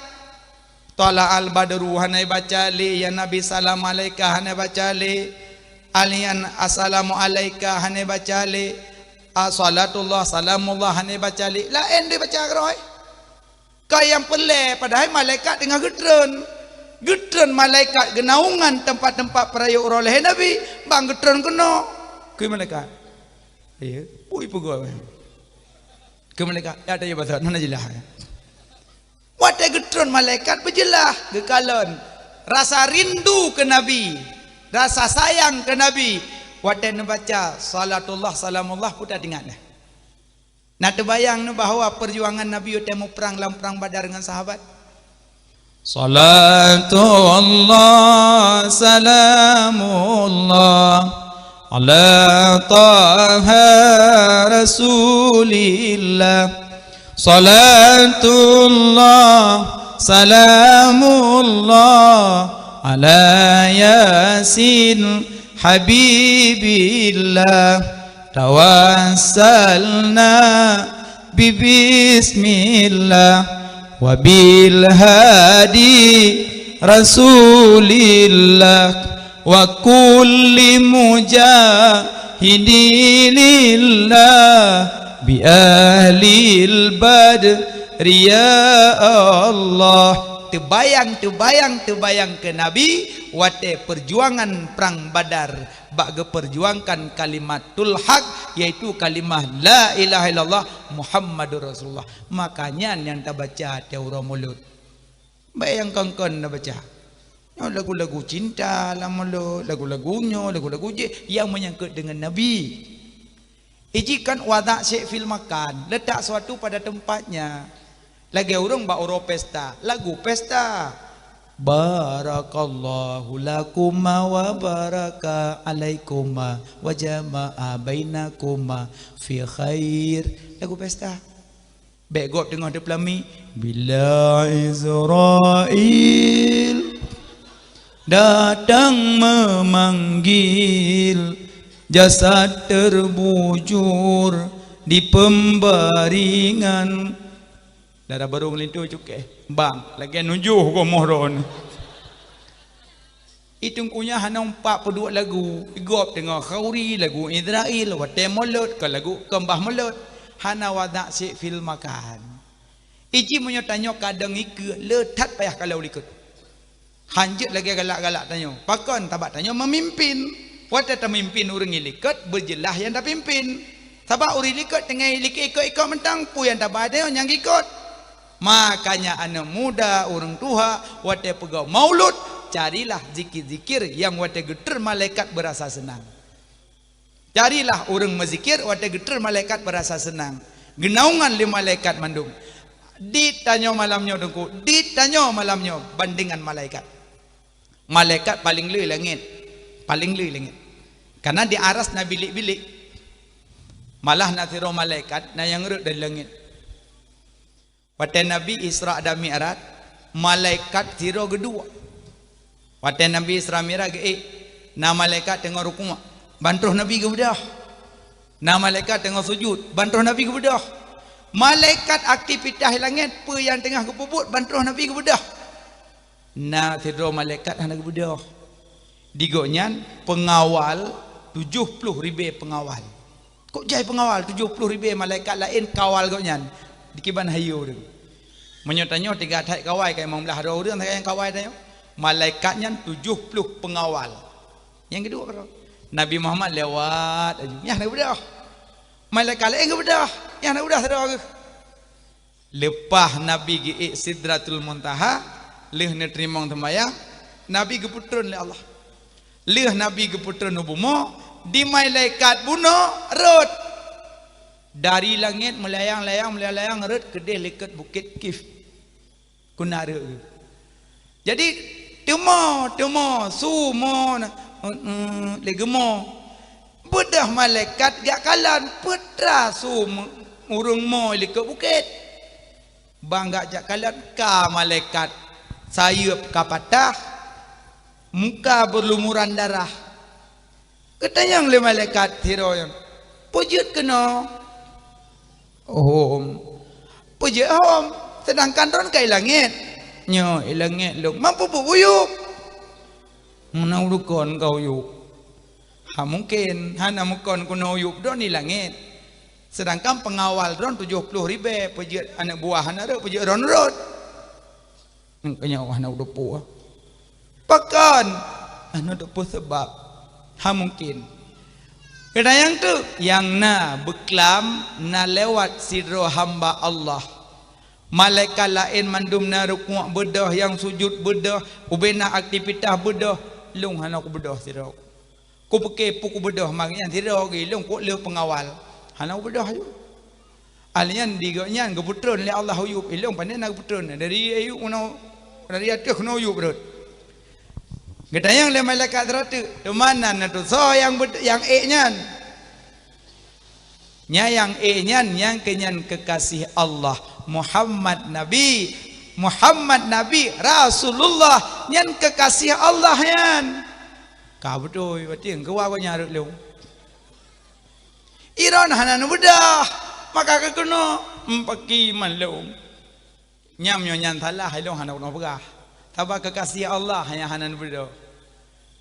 Tala'al badru hana baca lé, ya Nabi salam alaika hana baca lé, alian assalamu alaika hana baca lé, assalatullah salamullah hana baca lé. Laén dibaca keudroe. Ka nyang peureulèe padahai malaikat teungoh geutreun. Geutreun malaikat geunaungan teumpat-teumpat peurayeuk uroe lahé Nabi, ban geutreun keunoe. Keu malaikat. Ya, pui peugah. Keu malaikat, ya ada ya bahasa, hana jeulaih. Watèe geutreun malaikat beujeulaih geukalon rasa rindu keu Nabi, rasa sayang keu Nabi. Watèe neubaca salatullah salamullah peue taingat nyan. Na teubayang nyoe bahwa peujuangan Nabi watèe muprang lam prang Badar ngon sahabat. Salatullah salamullah ala Taha Rasulillah. Salatullah salamullah ala Yasin Habibillah. Tawassalna bi bismillah wa bil hadi Rasulillah wa kulli mujahidilillah bi ahlil badri ya Allah. Teubayang, teubayang, teubayang keu Nabi watée peujuangan prang Badar bak geupeurjuangkan kalimatul haq, yaitu kalimah la ilaha illallah Muhammadur Rasulullah. Makanya nyang tabaca tiep uroe Mulod. Bèk nyang kon-kon tabaca. Nyoe lagu-lagu cinta lam Mulod, lagu-lagu nyoe, lagu-lagu jih nyang meunyangkot deungon Nabi. Iji kan wadha' syai' fil makan, letak suatu pada tempatnya. Lagèe ureueng bak uroe pesta, lagu pesta. Barakallahu lakuma wa baraka alaikuma wa jama'a bainakuma fi khair. Lagu pesta. Bèk gob teungoh teupeulami, bila Israel datang memanggil, jasad terbujur di pembaringan. Dara barô linto cukée, bang, lagèe nujoh gomoh ron. Itong kunyah hana umpat peuduek lagu, igob teungoh khauri lagu Israel, watèe Mulod ka lagu keumbah Mulod. Hana wadha' syai' fil makan. Iji meunyoe tanyoe kadang ikeu le that payah kalau likot. Hanjeuet lagèe galak-galak tanyoe. Pakon? Sabab tanyoe meumimpin. Watèe tamimpin ureueng likot, beujeulaih nyang tapimpin. Sabab ureueng likot teungoh likot ikot-ikot mantong, peue nyang tabai tanyoe nyang ikot. Makanya aneuk muda, ureueng tuha, watèe peugah maulud, carilah zikir-zikir nyang watèe geutrön malaikat beurasa seunang. Carilah ureueng meuzikir watèe geutrön malaikat beurasa seunang. Geunaungan lé malaikat mandum. Di tanyoe malam nyoe Teungku, di tanyoe malam nyoe bandingan malaikat. Malaikat paleng le langèt, paleng le langèt. Karena di aras na bilék-bilék. Malah na sidroe malaikat na nyang rhot dari langèt. Watèe Nabi Isra dan Mi'raj, malaikat sidroe geuduek. Watèe Nabi Isra Mi'raj geuék, na malaikat teungoh rukuk, ban troh Nabi geubeudôh. Na malaikat teungoh sujud, ban troh Nabi geubeudôh. Malaikat aktivitas langèt peue nyang teungoh geupeubuet, ban troh Nabi geubeudôh. Na sidroe malaikat hana geubeudôh. Di gobnyan peungawal tujoh ploh ribèe peungawal. Kok jai peungawal tujoh ploh ribèe malaikat laén kawal gobnyan dikiban hayeue ureueng. Meunyoe tanyoe tiga that kawai ka limong blaih droe ureueng sagai nyang kawai tanyoe. Malaikat nyan tujoh ploh peungawal. Nyang keudua keudroe. Nabi Muhammad lewat laju. Nyan hana geubeudôh. Malaikat laén geubeudôh. Nyan hana geubeudôh sidroe geuh. Leupah Nabi geuék Sidratul Muntaha, lheueh neuteurimong seumayang, Nabi geupeutreun lé Allah. Lheueh Nabi geupeutreun u bumoe, di malaikat bunoe rhot. Dari langèt meulayang-layang, meulayang-layang rhot keudéh likot Bukét Kif. Keunan rhot geuh. Jadi, teumo, teumo, su mo, na, eh, eh, lé geumo. Beudôh malaikat jak kalon, peue teuma su mo, ureueng mo likot bukét. Ban geujak kalon ka malaikat, sayeuep ka patah, muka beulumuran darah. Geutanyong lé malaikat sidroe nyan, "Peue jeuet keunoe?" "Hom." "Peue jeuet hom, seudangkan droen ka i langèt?" "Nyoe i langèt lôn." "Man peue peubuet uyueb?" "Meunan ureueng kon ka uyueb." "Ha mungken, hana meukon keunoe uyueb droen i langèt. Seudangkan peungawal droen tujoh ploh ribèe, peue jeuet aneuk buah hana rhot, peue jeuet droen rhot." Nyan keuh nyoe hana teupeue. Pakon? Hana teupeue sabab. Ha mungken. Keunan nyang teuk, nyang na beuklam na lewat sidroe hamba Allah. Malaikat laén mandum na rukuk beudôh, nyang sujud beudôh, ubena aktivitas beudôh, lôn hana kubeudôh sidroe. Kupiké peue kubeudôh, maka nyan sidroe geuh lôn kok lheueh peungawal. Hana kubeudôh aju. Ahli nyan di gobnyan geupeutreun lé Allah uyueb, ilôn pandai na geupeutreun dari uyueb keunoe, dari ateueh keunoe uyueb rhot. Geutanyong lé malaikat sidroe teuk, "Teuma nan na teuh soe nyang bet-, nyang ék nyan?" "Nyan nyang ék nyan, nyan keuh nyan keukaséh Allah, Muhammad Nabi, Muhammad Nabi Rasulullah, nyan keukaséh Allah nyan." Ka beutôi, watèe keuwa gobnyan rhot lôn. Droen hana neubeudôh, maka keuh keunoe, "Em, pakri man lôn." Nyam nyoe nyan salah, ilôn hana kupeugah. Sabab keukaséh Allah nyang hana neubeudôh.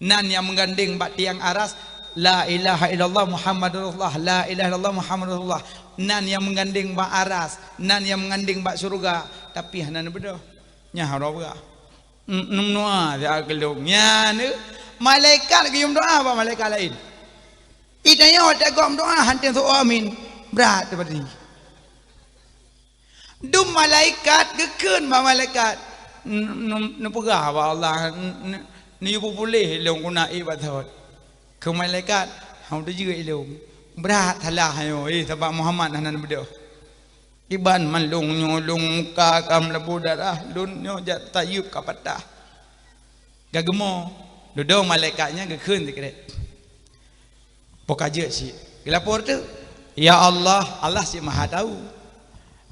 Nan nyang meugandeng bak tiang aras, "La ilaha illallah Muhammadur Rasulullah, la ilaha illallah Muhammadur Rasulullah." Nan nyang meugandeng bak aras, nan nyang meugandeng bak syeuruga, tapi hana neubeudôh. Nyan hana kupeugah. N-, neumeudoa siat keu lôn. Nyan, eh, malaikat geuyue meudoa bak malaikat laén. Di tanyoe watée gob meudoa hana teuntée amin. Brat teubadi. Dum malaikat geukheun bak malaikat, "N-, n-, neupeugah bak Allah, n-, n-, neuyue puléh lôn guna ék bak thot." Keu malaikat, "Hana teujeuet lôn. Brat salah nyoe, eh, sabab Muhammad hana neubeudôh. Iban mandum nyoe lôn muka ka meulabu darah, lôn nyoe jak sayeuep ka patah." Ka geumo, dudoe malaikat nyan geukheun sikrek. Poh ka jeuet cit. Geulapor teuk, "Ya Allah, Allah cit maha tahu.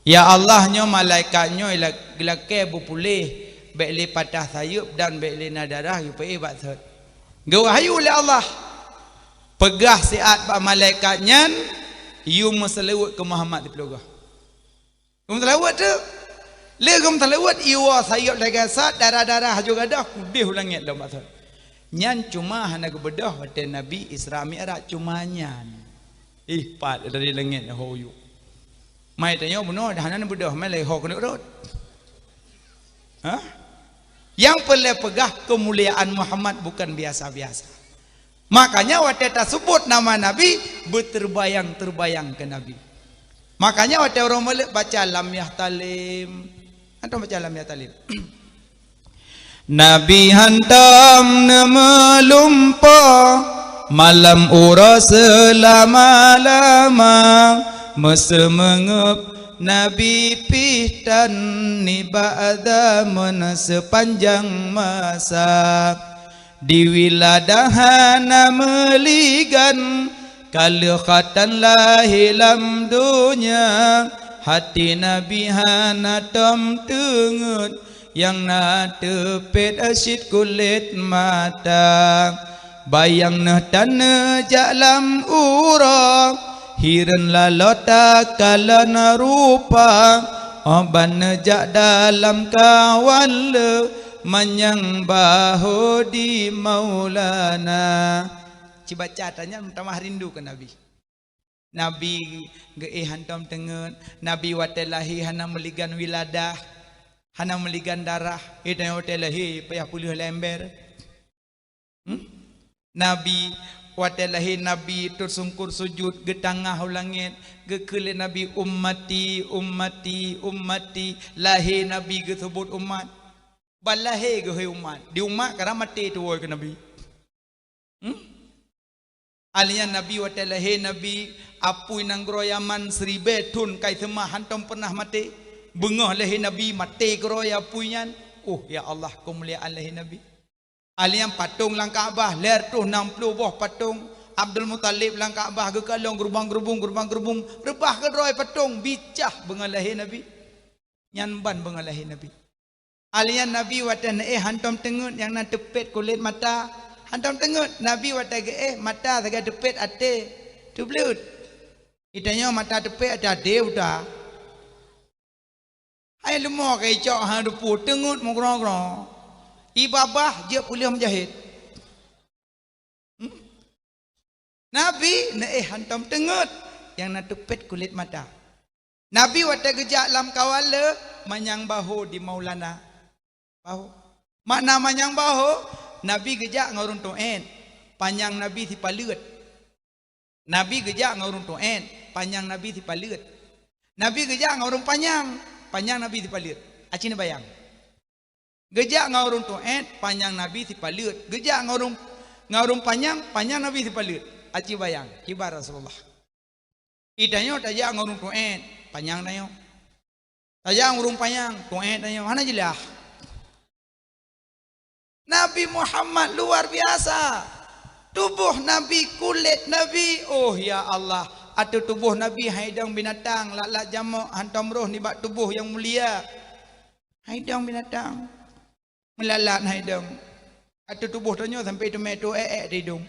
Ya Allah, nyoe malaikat nyoe ila-, geulakée beupuléh, bék lé patah sayeuep dan bék lé na darah geupeuéh bak thot." Geuwahyu lé Allah, "Peugah siat bak malaikat nyan, yue meuseulaweuet keu Muhammad siplôh goe." Geumeuseulaweuet teuk. Lé geumeuseulaweuet, iwoe sayeuep lagée sat, darah-darah haju gadôh, keudeh u langét lom bak thot. Nyan cuma hana geubeudôh watée Nabi Isra Mi'raj, cuma nyan. Ih, pat dari langét ho yue. Mai tanyoe bunoe hana neubeudôh, mai lé ho keuneuk rot. Hah? Nyang peureulée peugah keumuliaan Muhammad bukan biasa-biasa. Makanya watée taseubut nama Nabi, beuterbayang-terbayang keu Nabi. Makanya watée uroe Maulid baca Lam Yahtalim. Antum baca Lam Yahtalim. Nabi hantom neumeulumpoe malam uroe seulama-lama, meuseumengeup Nabi pih tan nibak zaman seupanjang masa. Di wiladah hana meuligan, ka lheueh khatan lahé lam donya, hati Nabi hana tom teungeut, nyang na teupet cit kulét mata. Bayang neuh tan neujak lam uroe, hireuen laloe takalon rupa, óh ban neujak dalam kawan le, manyang bahô di Maulana. Cibaca tanyan meutamah rindu keu Nabi. Nabi geuéh hantom teungeut, Nabi watée lahé hana meuligan wiladah, hana meuligan darah. Di tanyoe watée lahé payah peuleueh lé ember. Hmm? Nabi watée lahé Nabi teusungkur sujut geutangah u langét, geukheun lé Nabi, "Ummati, ummati, ummati." Lahé Nabi geuseubut umat. Ban lahé geuhôi umat. Di umat karab maté tuwoe keu Nabi. Hmm? Alèh nyan Nabi watée lahé Nabi, apui nanggroe Yaman siribée thon kai seumah hantom peunah maté. Beungoh lahé Nabi maté keudroe apui nyan. Oh, ya Allah, keumuliaan lahé Nabi. Alèh nyan patong lam Ka'bah, lhèe reutôh nam ploh boh patong Abdul Muthalib lam Ka'bah geukalon geurubang-geurubung, geurubang-geurubung, reubah keudroe patong, bicah beungoh lahé Nabi. Nyan ban beungoh lahé Nabi. Alèh nyan Nabi watée neuéh hantom teungeut nyang na teupet kulét mata. Hantom teungeut, Nabi watée geuéh mata sagai teupet até, teubleuet. Di tanyoe mata teupet até, até buta. Hai leumo ka icok hana teupeu, teungeut meugroe-groe. Ié babah jeuet peuleueh meujahét. Hmm? Nabi neuéh hantom teungeut nyang na teupet kulét mata. Nabi watée geujak lam kawan le, manyang bahô di Maulana. Bahô. Makna manyang bahô, Nabi geujak ngon ureuëng tuét, panyang Nabi sipaleuet. Nabi geujak ngon ureuëng tuét, panyang Nabi sipaleuet. Nabi geujak ngon ureuëng panyang, panyang Nabi sipaleuet. Aci neubayang. Geujak ngon ureuëng tuét, panyang Nabi sipaleuet. Geujak ngon ureuëng, ngon ureuëng panyang, panyang Nabi sipaleuet. Aci bayang, kiban Rasulullah. Di tanyoe tajak ngon ureuëng tuét, panyang tanyoe. Tajak ngon ureuëng panyang, tuét tanyoe. Hana jeulaih. Nabi Muhammad luar biasa. Tuboh Nabi, kulét Nabi, oh ya Allah, ateueh tuboh Nabi hai dong binatang, lalat jamok hantom roh nibak tuboh nyang mulia. Hai dong binatang, meulalat hai dong. Ateueh tuboh tanyoe sampoe teumé tu ék-ék di dong.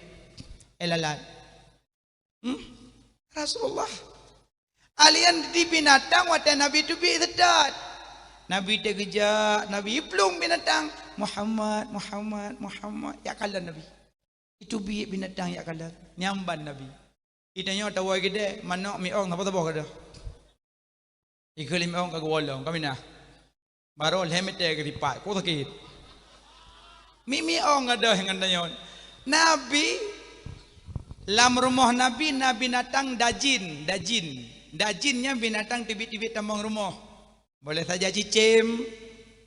Eh lalat. Hmm? Rasulullah. Alèh nyan di binatang watée Nabi teubiet seutôt. Nabi teugeujak, Nabi iplueng binatang, "Muhammad, Muhammad, Muhammad." Jak kalon Nabi. Iteubiet binatang jak kalon. Nyan ban Nabi. Di tanyoe tawoe keudè, manok miong saboh-saboh keudè. Ikheun lé miong ka geuwolong, ka minah. Barô lhèe meter geulipat, kok sakét. Mimi ong gadôh ngon tanyoe. Nabi, lam rumoh Nabi na binatang dajin, dajin. Dajin nyan binatang teubiet-teubiet tamong rumoh. Boleh saja cicém,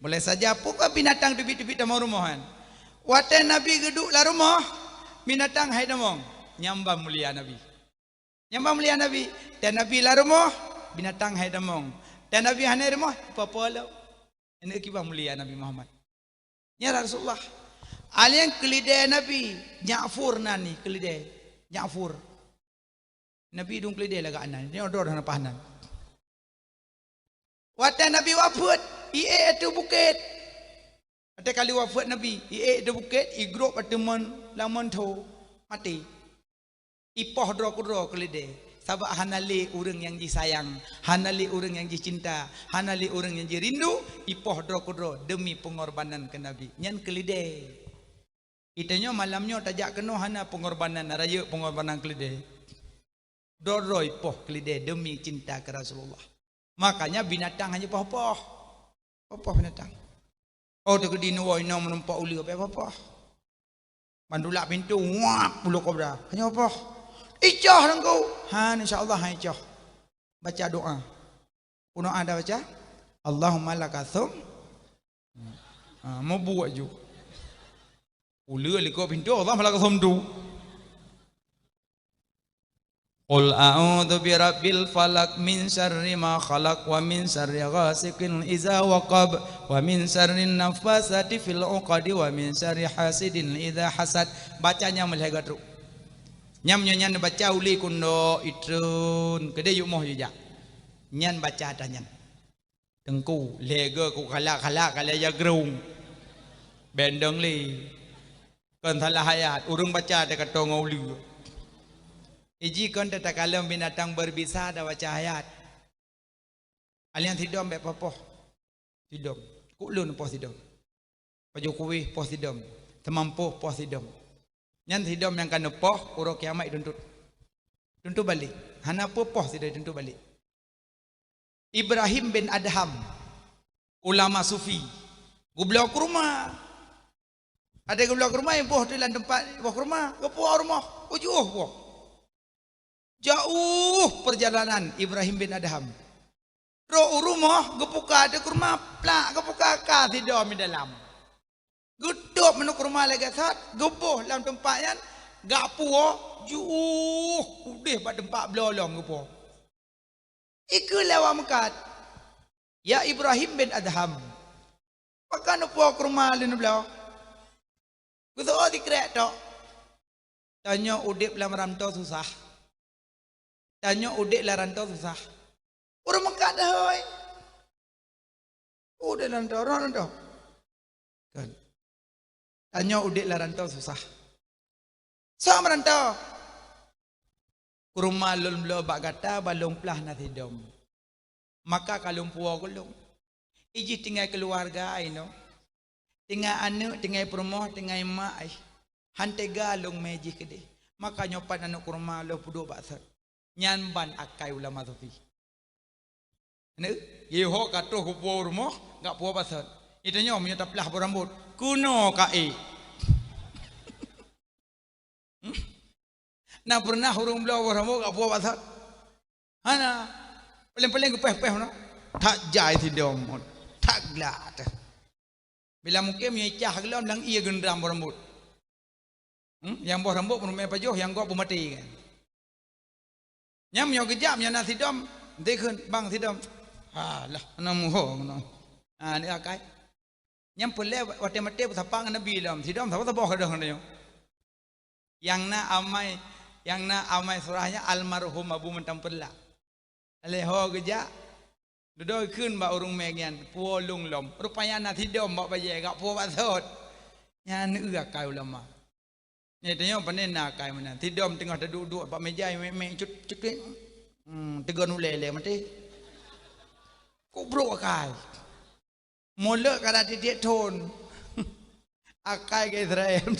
boleh saja pokok binatang teubiet-teubiet tamong rumoh kan. Watée Nabi geuduek lam rumoh, binatang hai tamong. Nyan ban mulia Nabi. Nyan ban mulia Nabi. Dan Nabi lam rumoh, binatang hai tamong. Dan Nabi hana rumoh, apa-apa lom. Ini kiban mulia Nabi Muhammad. Ya Rasulullah. Alien keulidée Nabi, Ja'fur nan ni keulidée. Ja'fur. Nabi dong keulidée lagak nan. Nyoe dor hana pahan nan. Watée Nabi wafeuet, ié ateueh bukét. Watée kali wafeuet Nabi, ié ateueh bukét, igrôp ateueh mon lamon tho, maté. Ipoh droe keudroe keulidée, sabab hana lé ureuëng nyang jisayang, hana lé ureuëng nyang jicinta, hana lé ureuëng nyang jirindu, ipoh droe keudroe deumi peungorbanan keu Nabi. Nyan keulidée. Itanyoe malam nyoe tajak keunoe hana peungorbanan, rayeuk peungorbanan keulidée. Droe-droe ipoh keulidée deumi cinta keu Rasulullah. Makanya binatang hana poh-poh. Poh-poh binatang. Oh, teukeudi nuwoe inong meureumpok uleue, payah poh-poh. Bandulak pintoe, wak, bulu kobra. Hana poh. Icoh Teungku. Han, insya Allah, han icoh. Baca doa. Doa dah baca? Allahumma laka sum. Ha, meubuet ju. Uleue likot pintoe, Allahumma laka sum tu. Qul a'udzu birabbil falaq, min syarri ma khalaq, wa min syarri ghasiqin idza waqab, wa min syarrin nafasati fil uqadi, wa min syarri hasidin idza hasad. Baca nyan meulhèe geutrok. Nyan meunyoe nyan baca ulée keunoe itreun, keudeh yue moh yue jak. Nyan baca ata nyan. Teungku, lhèe geuh ku khalak-khalak ka lhèe jagrong. Bendong lé. Kon salah ayat, ureuëng baca teuka tongo uleue. Iji kon teuka lom binatang berbisa dah baca ayat. Alian sidom bék poh-poh. Sidom. Kuk lôn poh sidom. Pajoh kuweh poh sidom. Teumampôh poh sidom. Nyan sidom nyang ka neupoh, uroe kiamat ituntut. Tuntut balek. Hana peue poh sidom tuntut balek. Ibrahim bin Adham, ulama sufi, geubloe keuruma. Ada geubloe keuruma, boh tu lam teumpat boh keuruma, geupuwoe u rumoh, ujoh boh. Jauh perjalanan Ibrahim bin Adham. Trok u rumoh, geupuka ateueh keuruma, plak, geupuka ka sidom di dalam. Geutôb meunoe keuruma lagée that, geuboh lam teumpat nyan, gak puwoe, jiôh udeh bak teumpat bloe lom geupuwoe. Ikeu lé awak meukat, "Ya Ibrahim bin Adham, pakon neupuwoe keuruma lôn bloe?" Geuseuôt sikrek tok. Tanyoe udeb lam rantô susah. Tanyoe udeb lam rantô susah. Ureuëng meukat deuhôi. Udeb lam rantô, rantô. Kan. Tanyoe udeb lam rantô susah. Soe meurantô? Keuruma lôn bloe bak gata, ban lôn plah na sidom. Maka ka lôn puwoe keu lôn. Ijih tinggai keuluwarga inoe. Tinggai aneuëk, tinggai peurumoh, tinggai mak, ai. Han teuga lôn mé jih keudeh. Maka nyoe pat aneuëk keuruma lôn peuduek bak sot. Nyan ban akai ulama sufi. Neu, geuhok ka troh geupuwoe u rumoh, gak puwoe bak sot. Ita nyoe meunyoe taplah boh rambot, keunoe ka ék. Hmm? Na peureunah ureuëng bloe boh rambot gak puwoe bak sot? Hana. Paléng-paléng geupéh-péh meunoe. That jai sidom, that glak teuh. Bila mungken meunyoe icah geulom lam ié geundram boh rambot. Hmm? Nyang boh rambot meureuméh pajoh, nyang gob peumaté kan. Nyang meunyoe geujak, meunyoe na sidom, dikheun bang sidom. Alah, na muho keunoe. Ha, ni akai. Nyang peureulée watée maté beusapa ngon Nabi lom, sidom saboh-saboh gadôh ngon tanyoe. Nyang na amai, nyang na amai surah nyan almarhum Abu Mantong Peulak. Lheuh ho geujak, dudoe kheun bak ureuëng mé nyan, puwoe lôn lom. Rupanya na sidom bak bajée, gak puwoe bak sot. Nyan eu akai ulama. Nyan tanyoe pane na akai meunan. Sidom teungoh taduek-duek bak meja, mek-mek cut, cut, cut. Hmm, teugon ulée lé maté. Kubrok akai. Mulod ka na tieb-tieb thon. Akai keu Israel.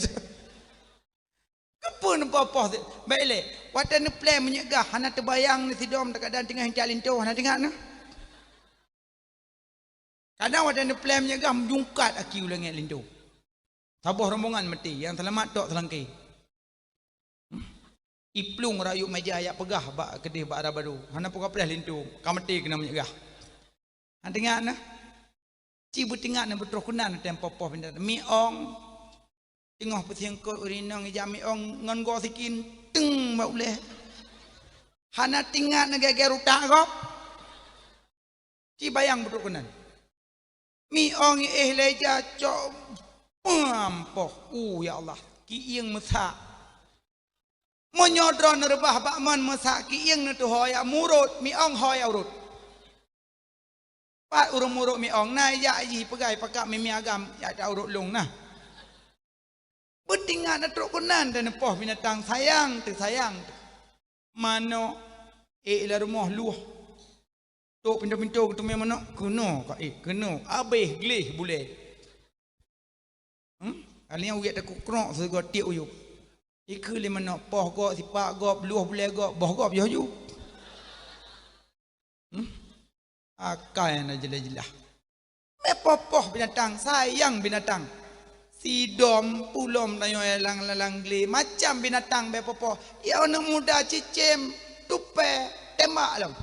Keupeue neupoh-poh si-, bék lé. Watée neuplém meunyeugah hana teubayang neusidom, teukadan teungoh intat linto hana teuingat na. Kadang watée neuplém meunyeugah meujungkat aki u langét linto. Saboh rombongan maté, nyang seulamat tok seulangké. Iplueng rayeuk meja jak peugah bak keudeh bak dara baro. Hana peugah preh linto, ka maté keunan meunyeugah. Hana teuingat na. Ci beutingat na beutroh keunan tem poh-poh binatang. Miong. Teungoh peusiengkot ureueng inong ijak miong ngon goe sikin, teng bak ulèe. Hana teuingat na geugèe utak gob. Ci bayang beutroh keunan. Miong éh lé ija cok peuampoh. Uh, ya Allah, kieng meusak. Meunyoe droeneuh reubah bak mon meusak kieng neutuho jak murot, miong ho jak urot. Pat ureueng murot miong na ijak jih peugah pakak mimi agam jak ta urot lôn na. Beutingat na trok keunan dan poh binatang sayang teu sayang teu. Manok ék lam rumoh luh. Tok pintoe-pintoe geuteumé manok, keunoe ka ék, keunoe, abéh gleh bulèe. Hmm? Kali nyan uyat takuk krok sigoe tiek uyueb. Ikeu lé manok poh gob, sipak gob, luh bulèe gob, boh gob yoh ju. Hmm? Akai na jeulaih-jeulaih. Bèk poh-poh binatang, sayang binatang. Sidom, pulom tanyoe lam, lam, lam glé, macam binatang bèk poh-poh. Ya aneuk muda cicém, tupèe, tembak lom.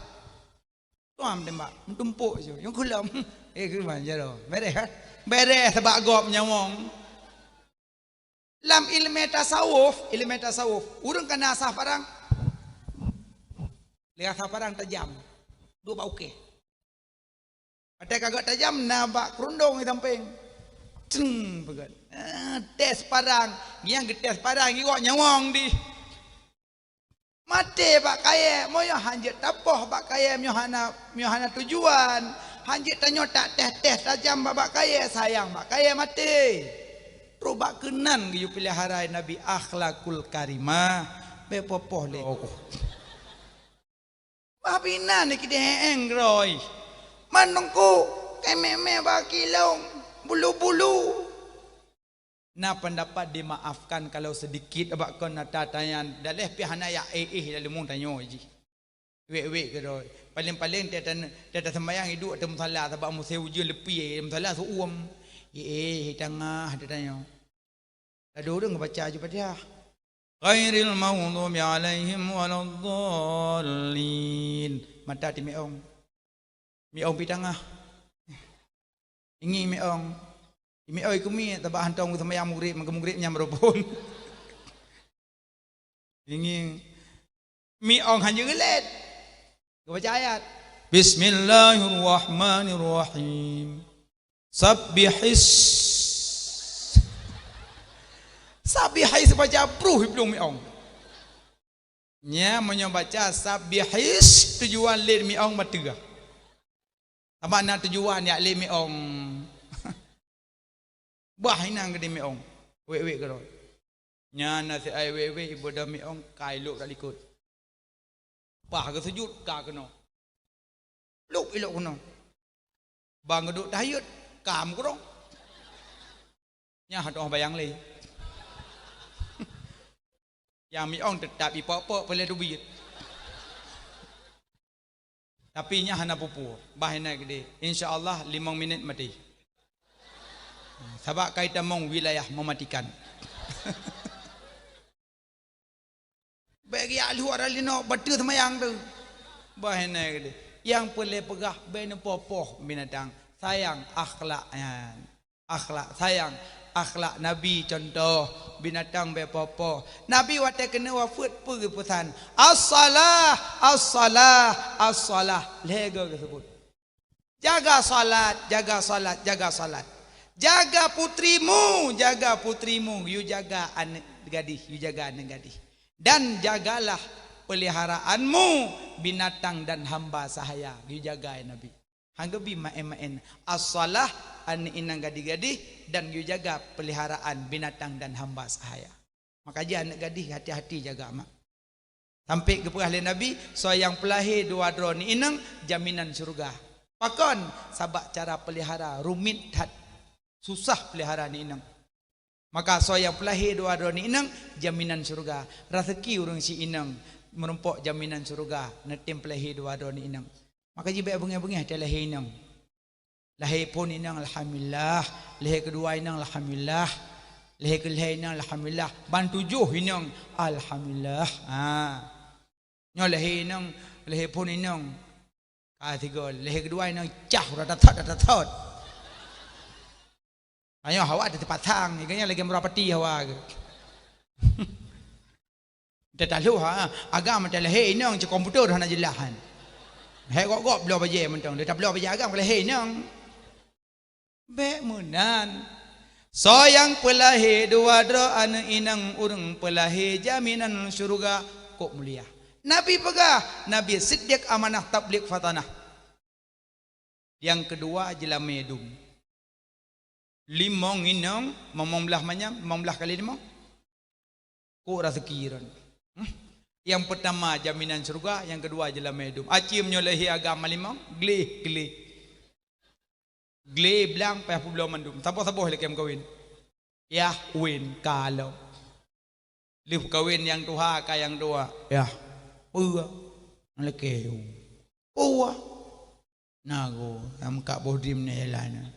Tuam tembak, meutumpok su, nyang kulom. Eh, keuman jaroe. Bèrèh, kan? Bèrèh sabak gob nyawong. Lam ileumèe tasawuf, ileumèe tasawuf, ureueng ka na asah parang. Lé asah parang tajam. Duek bak ukèe. Watèe ka gèt tajam na bak keurundong di sampéng. Ceng, peugèt. Ah, tès parang. Nyang geutès parang, iwak nyawong dih. Maté bak kayèe, meunyoe hanjeuet tapoh bak kayèe, meunyoe hana, meunyoe hana tujuan, hanjeuet tanyoe tak teh-teh tajam bak, bak kayèe, sayang bak kayèe maté. Trok bak keunan geuyue peulihara Nabi akhlakul karimah, bèk poh-poh lé. Oh. Bah binan ni kideh-eng roi. Manungku, kemeh-meh bak kilong, bulu-bulu. Na pendapat dimaafkan kalau sedikit bak kon na tatanyan daleh pih hana yak éh-éh lam leumong tanyoe jih. Wék-wék keudroe. Paléng-paléng teuta, teuta sembayang iduek ateueh musala sabab musém ujeuen leupie musala seu-uem. Éh-éh tangah tatanyoe. Ladôm ureueng baca aju Fatihah. Ghairil maghdubi alaihim waladdallin. Mata timiong. Miong pi tangah. Ingi miong. Miong ikumi tabak hantong seumayang mugrib, meugrib nyang meurubon. Ingi miong hana geulet. Geubaca ayat. Bismillahirrahmanirrahim. Sabbihis. Sabbihis baca bruh iplueng miong. Nya meunyoe baca sabbihis tujuan lét miong bateue. Sabab na tujuan yak lét miong. Bah inan geudeh miong. Wék-wék keudroe. Nyan na si ai wék-wék iboh dam miong kai lok dak likot. Bah geuseujut ka keunoe. Lok ilok keunoe. Bang geuduek tahayut ka meukurong. Nyan hana bayang lé. Nyang miong teutap ipok-pok peuleueh teubiet. Tapi nyan hana peue-peue, bah inan keudeh. Insya Allah limong minit maté. Sabab kai tamong wilayah mematikan. Bèk geujak luwa rali nyoe bateue seumayang tu. Bah inan keudeh. Nyang peureulèe peugah bèk neupoh-poh binatang. Sayang akhlak nyan. Akhlak sayang, akhlak Nabi contoh, binatang bèk poh-poh. Nabi watèe keuneuk wafeuet peue geupeusan? As-salah, as-salah, as-salah. Lhèe goe geuseubut. Jaga salat, jaga salat, jaga salat. Jaga putrimu, jaga putrimu. Yue jaga aneuk gadih, yue jaga aneuk gadih. Dan jagalah peliharaanmu binatang dan hamba sahaya. Yue jaga, ya Nabi. Hana geubi maén-maén. As-salah, aneuk inong gadih-gadih, dan yue jaga peliharaan binatang dan hamba sahaya. Maka jih aneuk gadih hati-hati jaga mak. Sampai geupeugah lé Nabi, soe nyang peulahé dua droe aneuk inong, jaminan syeuruga. Pakon? Sabab cara pelihara rumit that. Susah pelihara aneuk inong. Maka soe nyang peulahé dua droe aneuk inong, jaminan syeuruga. Raseuki ureueng si inong meurumpok jaminan syeuruga, neutem peulahé dua droe aneuk inong. Maka jih bèk beungèh-beungèh watèe lahé inong. Lahé phôn inong, alhamdulillah. Lahé keudua inong, alhamdulillah. Lhèe keu lhèe inong, alhamdulillah. Ban tujoh inong, alhamdulillah. Ha. Nyoe lhèe inong, lhèe phôn inong. Ka sigoe, lhèe keudua inong cah, udah tathot, udah tathot. Ayo hawa teupat sang, ikannya lagi merapati hawa ke. Teutaleuh ha, agam teuh lhèe inong cit komputer hana jeulaih han. Hai gok-gok bloe bajèe mantong, dia tabloe bajèe agam lhèe inong. Bèk meunan. Soe nyang peulahé dua droe aneuk inong ureueng peulahé jaminan syeuruga kok mulia. Nabi peugah, Nabi Siddiq amanah tabligh fatanah. Nyang keudua jeulamé dum. Limong inong, limong blah manyam, limong blah kali limong. Kok raseuki ron. Hmm? Nyang peutama jaminan syeuruga, nyang keudua jeulamé dum. Aci meunyoe lhèe agam limong, gleh, gleh. Gleh blang payah peubloe mandum. Saboh-saboh ilèe keu meukawen. Yah, wen, ka lom. Lheueh peukawen nyang tuha ka nyang dua. Yah. Peue? Lakèe. Peue? Na go, nyang meukat boh drim nyan jalan.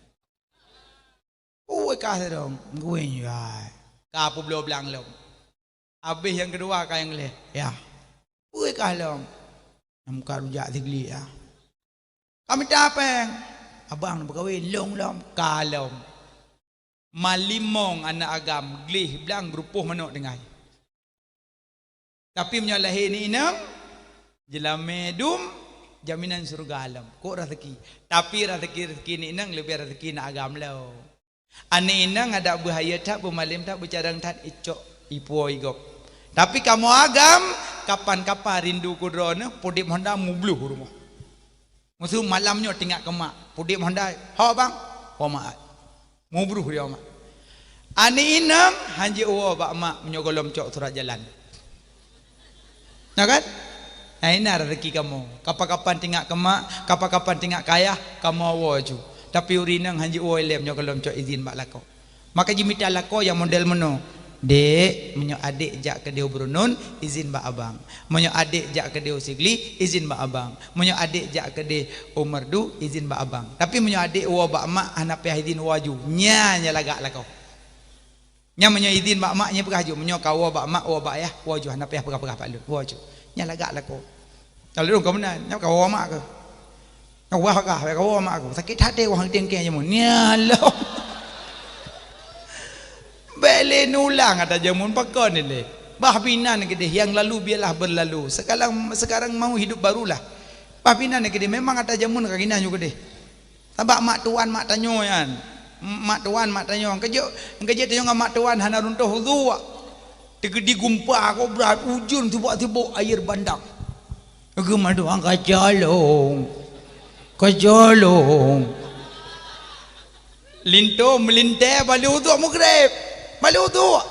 Peue ka sidong? Meukawen, yah. Ka peubloe blang lom. Abéh nyang keudua ka nyang lhèe. Yah. Peue ka lom? Nyang meukat rujak sigliek, yah. Ka mita péng. Abang neumeukawen, lôn lom. Ka lom. Malimong aneuk agam, gleh blang geurupoh manok tinggai. Tapi meunyoe lahé ni inong, jeulamé dum, jaminan syeuruga lom. Kok raseuki. Tapi raseuki-raseuki ni inong leubeh raseuki na agam lom. Aneuk inong adak beuhayeu that, beumalém that, beucarông that, icok, ipuwoe, igop. Tapi kamoe agam, kapan-kapan rindu keu droeneuh, peudép honda mubloh u rumoh. Meuseu malam nyoe teuingat keu mak, peudép honda, "Ho bang?" "Ho mak." Mubloh di mak. Aneuk inong hanjeuet woe bak mak meunyoe gohlom cok surat jalan. Na kan? Nah, ina rezeki kamoe. Kapan-kapan teuingat keu mak, kapan-kapan teuingat keu ayah, kamoe woe ju. Tapi ureueng inong hanjeuet woe ilèe meunyoe gohlom cok izin bak lakoe. Maka jimita lakoe nyang model meunoe, "Dek, meunyoe adek jak keudeh u Brunun, izin bak abang. Meunyoe adek jak keudeh u Sigli, izin bak abang. Meunyoe adek jak keudeh u Meureudu, izin bak abang. Tapi meunyoe adek woe bak mak, hana payah izin, woe ju." Nyan nyang lagak lakoe. Nyan meunyoe izin bak mak, nyan peugah ju, "Meunyoe ka woe bak mak, woe bak ayah, woe ju, hana payah peugah-peugah bak lôn, woe ju." Nyan lagak lakoe. Kalau lôn ka meunan, nyan ka woe mak keuh. Nyan wah gah, ka woe mak keuh. Sakét até wah teuingkèe jameun. Nyan lom. Bèk lé neulang ata jameun pakon ilèe. Bah pih nan keudeh, yang lalu biarlah berlalu. Sekarang, sekarang mau hidup barulah. Bah pih nan keudeh, memang ata jameun ka geunan nyoe keudeh. Sabab mak tuan mak tanyoe nyan. Mak tuan mak tanyoe. Keujeuet, keujeuet tanyoe ngon mak tuan hana runtoh uduk. Teukeudi gumpa kobra ujeuen sibok-sibok air bandang. Geumeudoa, "Kacolong, kacolong." Linto meulintèe balu uduk Maghrib. Balu uduk.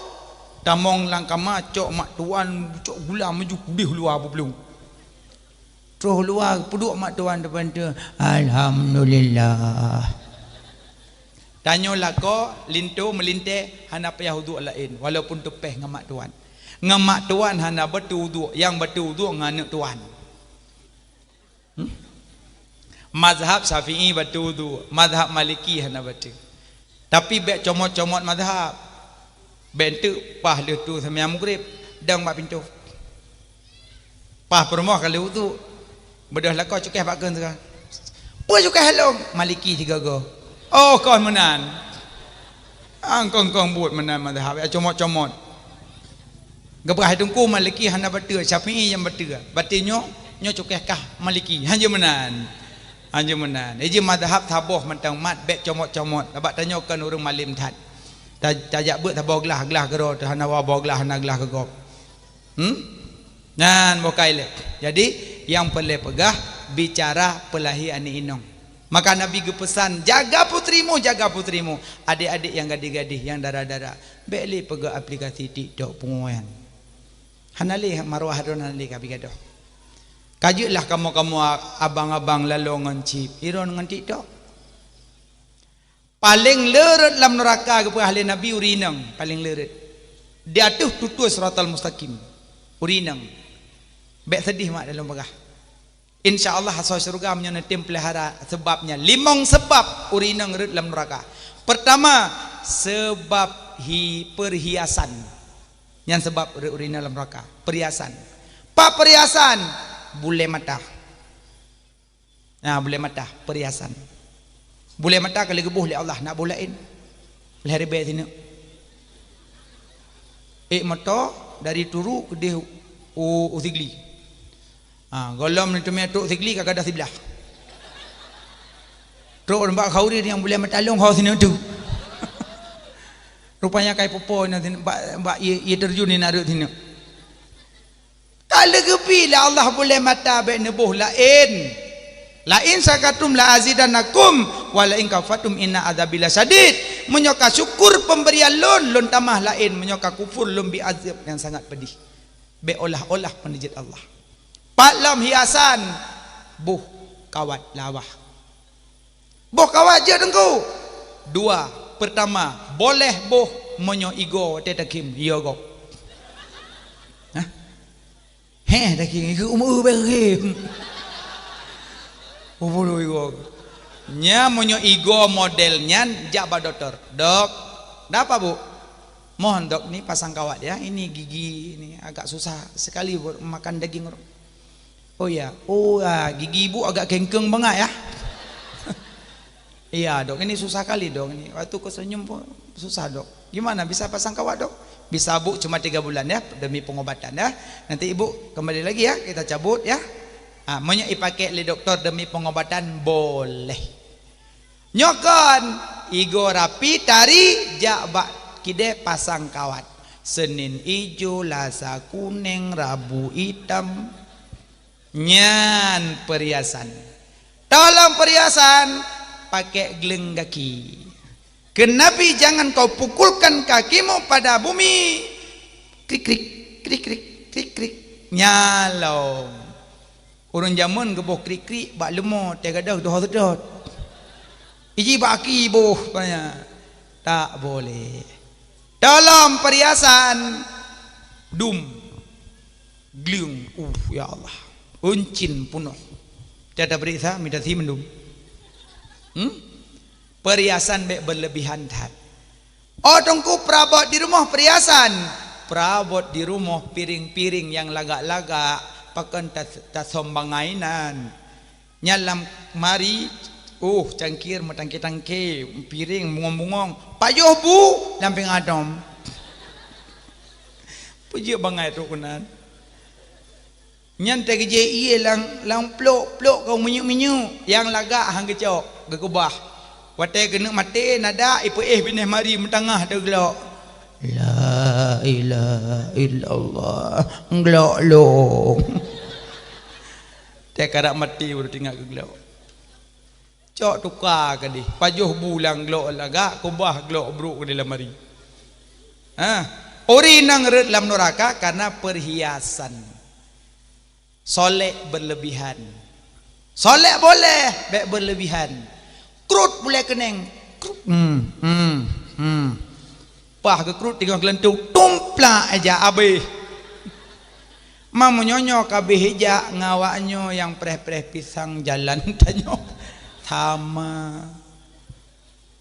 Tamong lam kama cok mak tuan, cok gula meuju kudeh luwa bublueng. Troh luwa peuduek mak tuan depan tu, "Alhamdulillah." Tanyoe lakoe linto meulintèe hana payah uduk laén, walaupun teupèh ngon mak tuan. Ngon mak tuan hana bateue uduk, nyang bateue uduk ngon aneuk tuan. Hmm? Mazhab Syafi'i bateue uduk, mazhab Maliki hana bateue. Tapi bèk comot-comot mazhab. Bèk enteuk paih lheueh tu seumbahyang Maghrib, dong bak pintoe. Paih peurumoh ka lheueh uduk. Beudôh lakoe cukéh bak kheun teuka. "Peue cukéh lôn?" "Maliki sigoe-goe." "Oh, kon meunan." Angkong-kong buet meunan mazhab, ya comot-comot. Geupeugah teungku Maliki hana bateue, Syafi'i nyang bateue. Bateue nyoe, nyoe cukéh kah Maliki. Hanjeuet meunan. Hanjeuet meunan. Iji mazhab saboh mantong mat bèk comot-comot. Sabab tanyoe kon ureueng malém that. Ta-, tajak beuet saboh glah, glah keudroe teuh hana woe, boh glah hana glah keu gob. Hmm? Nyan boh kai lé. Jadi, nyang peureulèe peugah bicara peulahé aneuk inong. Maka Nabi geupeusan, "Jaga putrimu, jaga putrimu." Adék-adék nyang gadih-gadih, nyang dara-dara, bèk lé peugah aplikasi TikTok pungoh nyan. Hana lé maruah droeneuh, hana lé ka pigadoh. Ka jeuet lah kamoe-kamoe abang-abang laloe ngon chip, iron ngon TikTok. Paleng le rhot lam neuraka geupeugah lé Nabi ureueng inong, paleng le rhot. Di ateueh tutoe siratal mustaqim. Ureueng inong. Bèk seudeh mak dalam peugah. Insya Allah asoe syeuruga meunyoe neutem peulihara seubab nyan. Limong seubab ureueng inong rhot lam neuraka. Peurtama, seubab hi perhiasan. Nyan sabab ureuëng-ureuëng lam neuraka. Perhiasan. Pat perhiasan? Bulée mata. Nah, bulée mata, perhiasan. Bulée mata ka lheueh geuboh lé Allah, nak boh laén. Lhée ribée sineuk. Ék moto dari Turu keudeh u, u Sigli. Ha, gohlom ni teumé trok Sigli ka gadôh siblah. Trok nibak Khauri nyang bulée mata lôn ho sineuk tu. Rupanya kai popo na sineuk bak, bak ie, ie terjun ni na rot sineuk. Ka lheueh geubri lé Allah bulée mata bék neuboh laén. "La in syakartum la azidannakum wa la in kafartum inna adzabi lasyadid." Meunyoe ka syukur pemberian lôn, lôn tamah laén, meunyoe ka kufur lôn bi azab nyang sangat pedih. Bék olah-olah peuneujeut Allah. Pat lom hiasan, boh kawat lawah. Boh kawat jeuet teungku. Dua, pertama, boleh boh meunyoe igoe watée takhém, yo gob. Hah? Heh, takhém, igoe umu beh khém. Umu igoe. Nya meunyoe igoe model nyan jak bak doktor. "Dok, napa, Bu?" "Mohon, Dok, ni pasang kawat ya. Ini gigi ini agak susah sekali buat makan daging." "Oh ya, oh ya, gigi ibu agak kengkeng banget ya." "Iya, Dok, ini susah kali, Dok, ini. Waktu ku senyum pun susah, Dok. Gimana, bisa pasang kawat, Dok?" "Bisa, Bu, cuma tiga bulan ya, demi pengobatan ya. Nanti Ibu kembali lagi ya, kita cabut ya." Ha, meunyoe ipakék lé doktor demi pengobatan, boleh. Nyoe kon, igoe rapi tari jak bak kidée pasang kawat. Senin ijo, Lasa kuneng, Rabu itam. Nyan perhiasan. Tolong perhiasan, pakai gleueng gaki. Kheun Nabi, "Jangan kau pukulkan kakimu pada bumi." Krik-krik, krik-krik, krik-krik. Nyalong. Ureuëng jameun geuboh krik-krik bak leumo, teugadôh doh seudot. Iji bak aki boh, katanya. Tak boleh. Dalam perhiasan dum, gleueng, uh, ya Allah. Uncin punoh. Tiada periksa, minta si mendum. Hmm? Perhiasan bék berlebihan that. Oh, teungku, perabot di rumoh perhiasan. Perabot di rumoh piring-piring nyang lagak-lagak, pakon tas-, tasombangai nan. Nyan lam mari, uh, cangkir meutangke-tangke, piring bungong-bungong, pajoh bu lam pingadom. Peujeuet bangai trok keunan. Nyan teugeujeh ié lam, lam plok-plok keu minyeuk-minyeuk nyang lagak han geucok, geukeubah. Watée keuneuk maté, nadak ipeuéh binéh mari meutangah teuglok. La ilaha illallah, glok lom. Teukarak maté baru teuingat keu glok. Cok tuka keudeh, pajoh bu lam glok lagak, keubah glok brok keudeh lam mari. Ha, uri nyang rhot lam nuraka karena perhiasan. Solek berlebihan. Solek boleh, bék berlebihan. Krut bulée keuneng. Krut. Hmm, hmm, hmm. Pah geukrut teungoh geulantung, tumplak ija abéh. Meunyoe nyoe ka abéh ija, ngon awak nyoe nyang preh-preh pisang jalan tanyoe. Sama.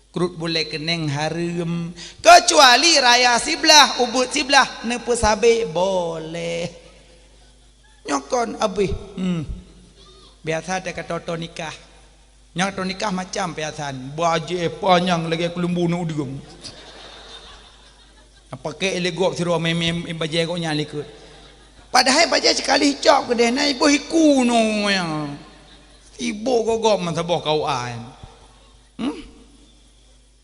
Krut bulée keuneng hareuem. Keucuali raya siblah, ubeut siblah, neupeusabe boleh. Nyoe kon abéh. Hmm. Biasa teuka toto nikah. Nyang teunikah macam piasan, bajée panyang lagée keulumbu nudeueng. Pakai lé gob sidroe mé-mé bajée gobnyan likot. Padahai bajée sekali cok keudeh na iboh iku nyoe. Sibok gogob meusaboh kau ai. Hmm?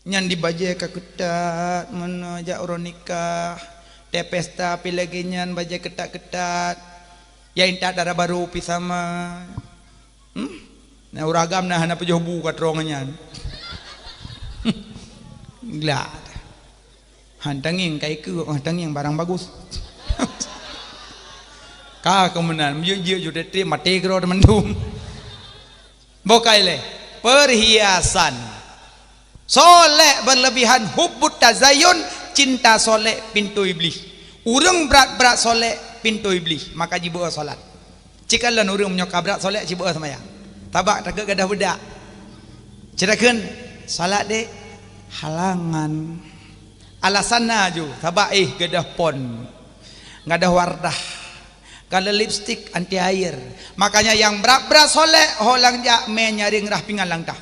Nyan di bajée ka keutat, meunoe jak uroe nikah, tée pesta pi lagée nyan bajée keutat-keutat. Ya intat dara barô pi sama. Hmm? Nah, ureuëng agam na hana pajoh bu ka trong nyan. Glak. Han tangieng ka ikeue, han tangieng barang bagus. Ka keumeunang, meujeuet-jeuet ju teutem maté keudroe teumandum. Bukai lé, perhiasan. Solek berlebihan, hubbut tazayun, cinta solek pintu iblih. Ureuëng brat-brat solek pintu iblih, maka jibeuo salat. Cikalon ureuëng meunyoe ka brat solek cibeuo seumayang. Tabak takot gadoh beudak. Ceutakan salat dek halangan. Alasan na ju, sabab éh gadôh pon, gadôh Wardah, gadôh lipstik anti air. Makanya nyang brat-brat solek, ho lam jak mé nyaring rhah pingan lam tah.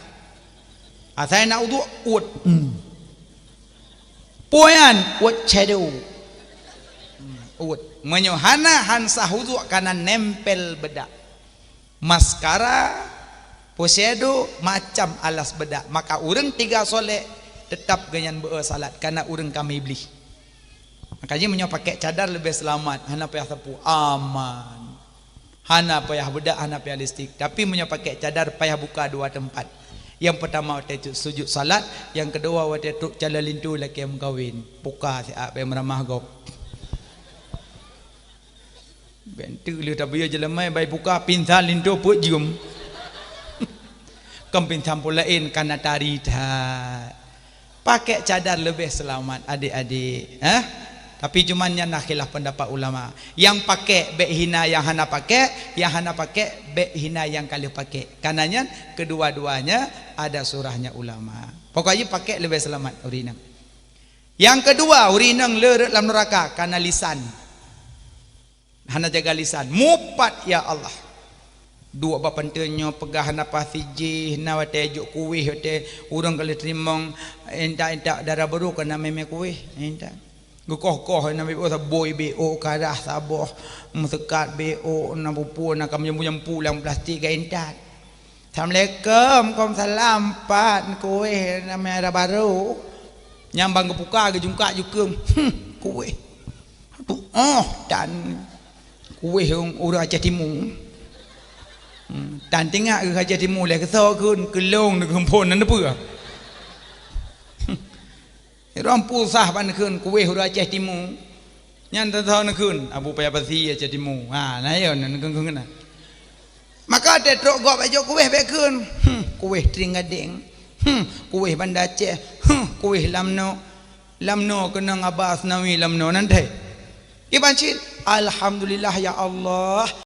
Asai na uduk, uet. Hmm. Peue nyan, uet shadow. Hmm, uet. Meunyoe hana, han sah uduk, kana nempel beudak. Maskara, pusyedo, macam alas beudak. Maka ureuëng tiga solek, teutap geuhnyan beu salat, kana ureuëng ka meuiblih. Makanya meunyoe pakai cadar leubeh seulamat, hana payah sapu, aman. Hana payah beudak, hana payah lipstik. Tapi meunyoe pakai cadar, payah buka dua teumpat. Nyang peutama watée tu sujud salat, nyang keudua watée trok calon linto lakée meukawen. Buka siat, beu meuramah gob. Bentuk lheueh tabiyeu jeulaman bai buka pingsan linto peuet jeuem. Kon pingsan peue laén, kana tari that. Pakai cadar leubeh seulamat, adik-adik, eh? Tapi cuman nyan na khilaf pendapat ulama. Nyang pakai bék hina nyang hana pakai, nyang hana pakai bék hina nyang ka lheueh pakai. Kana nyan kedua-duanya ada surahnya ulama. Pokoknya pakai leubeh seulamat ureuëng inong. Nyang keudua, ureuëng inong le rot lam neuraka kana lisan. Hana jaga lisan. Mupat, ya Allah. Duek bak panteue nyoe peugah hana pasti jih, na watée jok kueh, watée ureuëng ka lheueh teurimong, intat-intat dara barô kana mé-mé kueh, intat. Geukoh-koh na beu sabôi beu, karah saboh, meuseukat beu, na bupue, na ka meujampu-jampu lam plastik ka intat. "Assalamualaikum." "Waalaikumsalam, Pat, kueh na mé dara barô." Nyang ban geupuka geujungkak jukeueng. "Hmm, kueh. Aduh, oh, tan kueh ureuëng Aceh Timu." Hmm, tan teuingat geuh Aceh Timu lé keusoe kheun, keulong neugeumpon nan peue. Hmm. Irong pusah ban kheun kueh ureuëng Aceh Timu. Nyan teuntang neukheun, Abu Paya Pasi Aceh Timu. Ha, na yo neukheun-kheun na. Maka watée trok gob ejok kueh bék kheun. Hmm, kueh Tring Gadeng. Hmm, kueh Banda Aceh. Hmm, kueh Lamno. Lamno keunong Aba Asnawi Lamno nan deh. Iban cit, "Alhamdulillah ya Allah."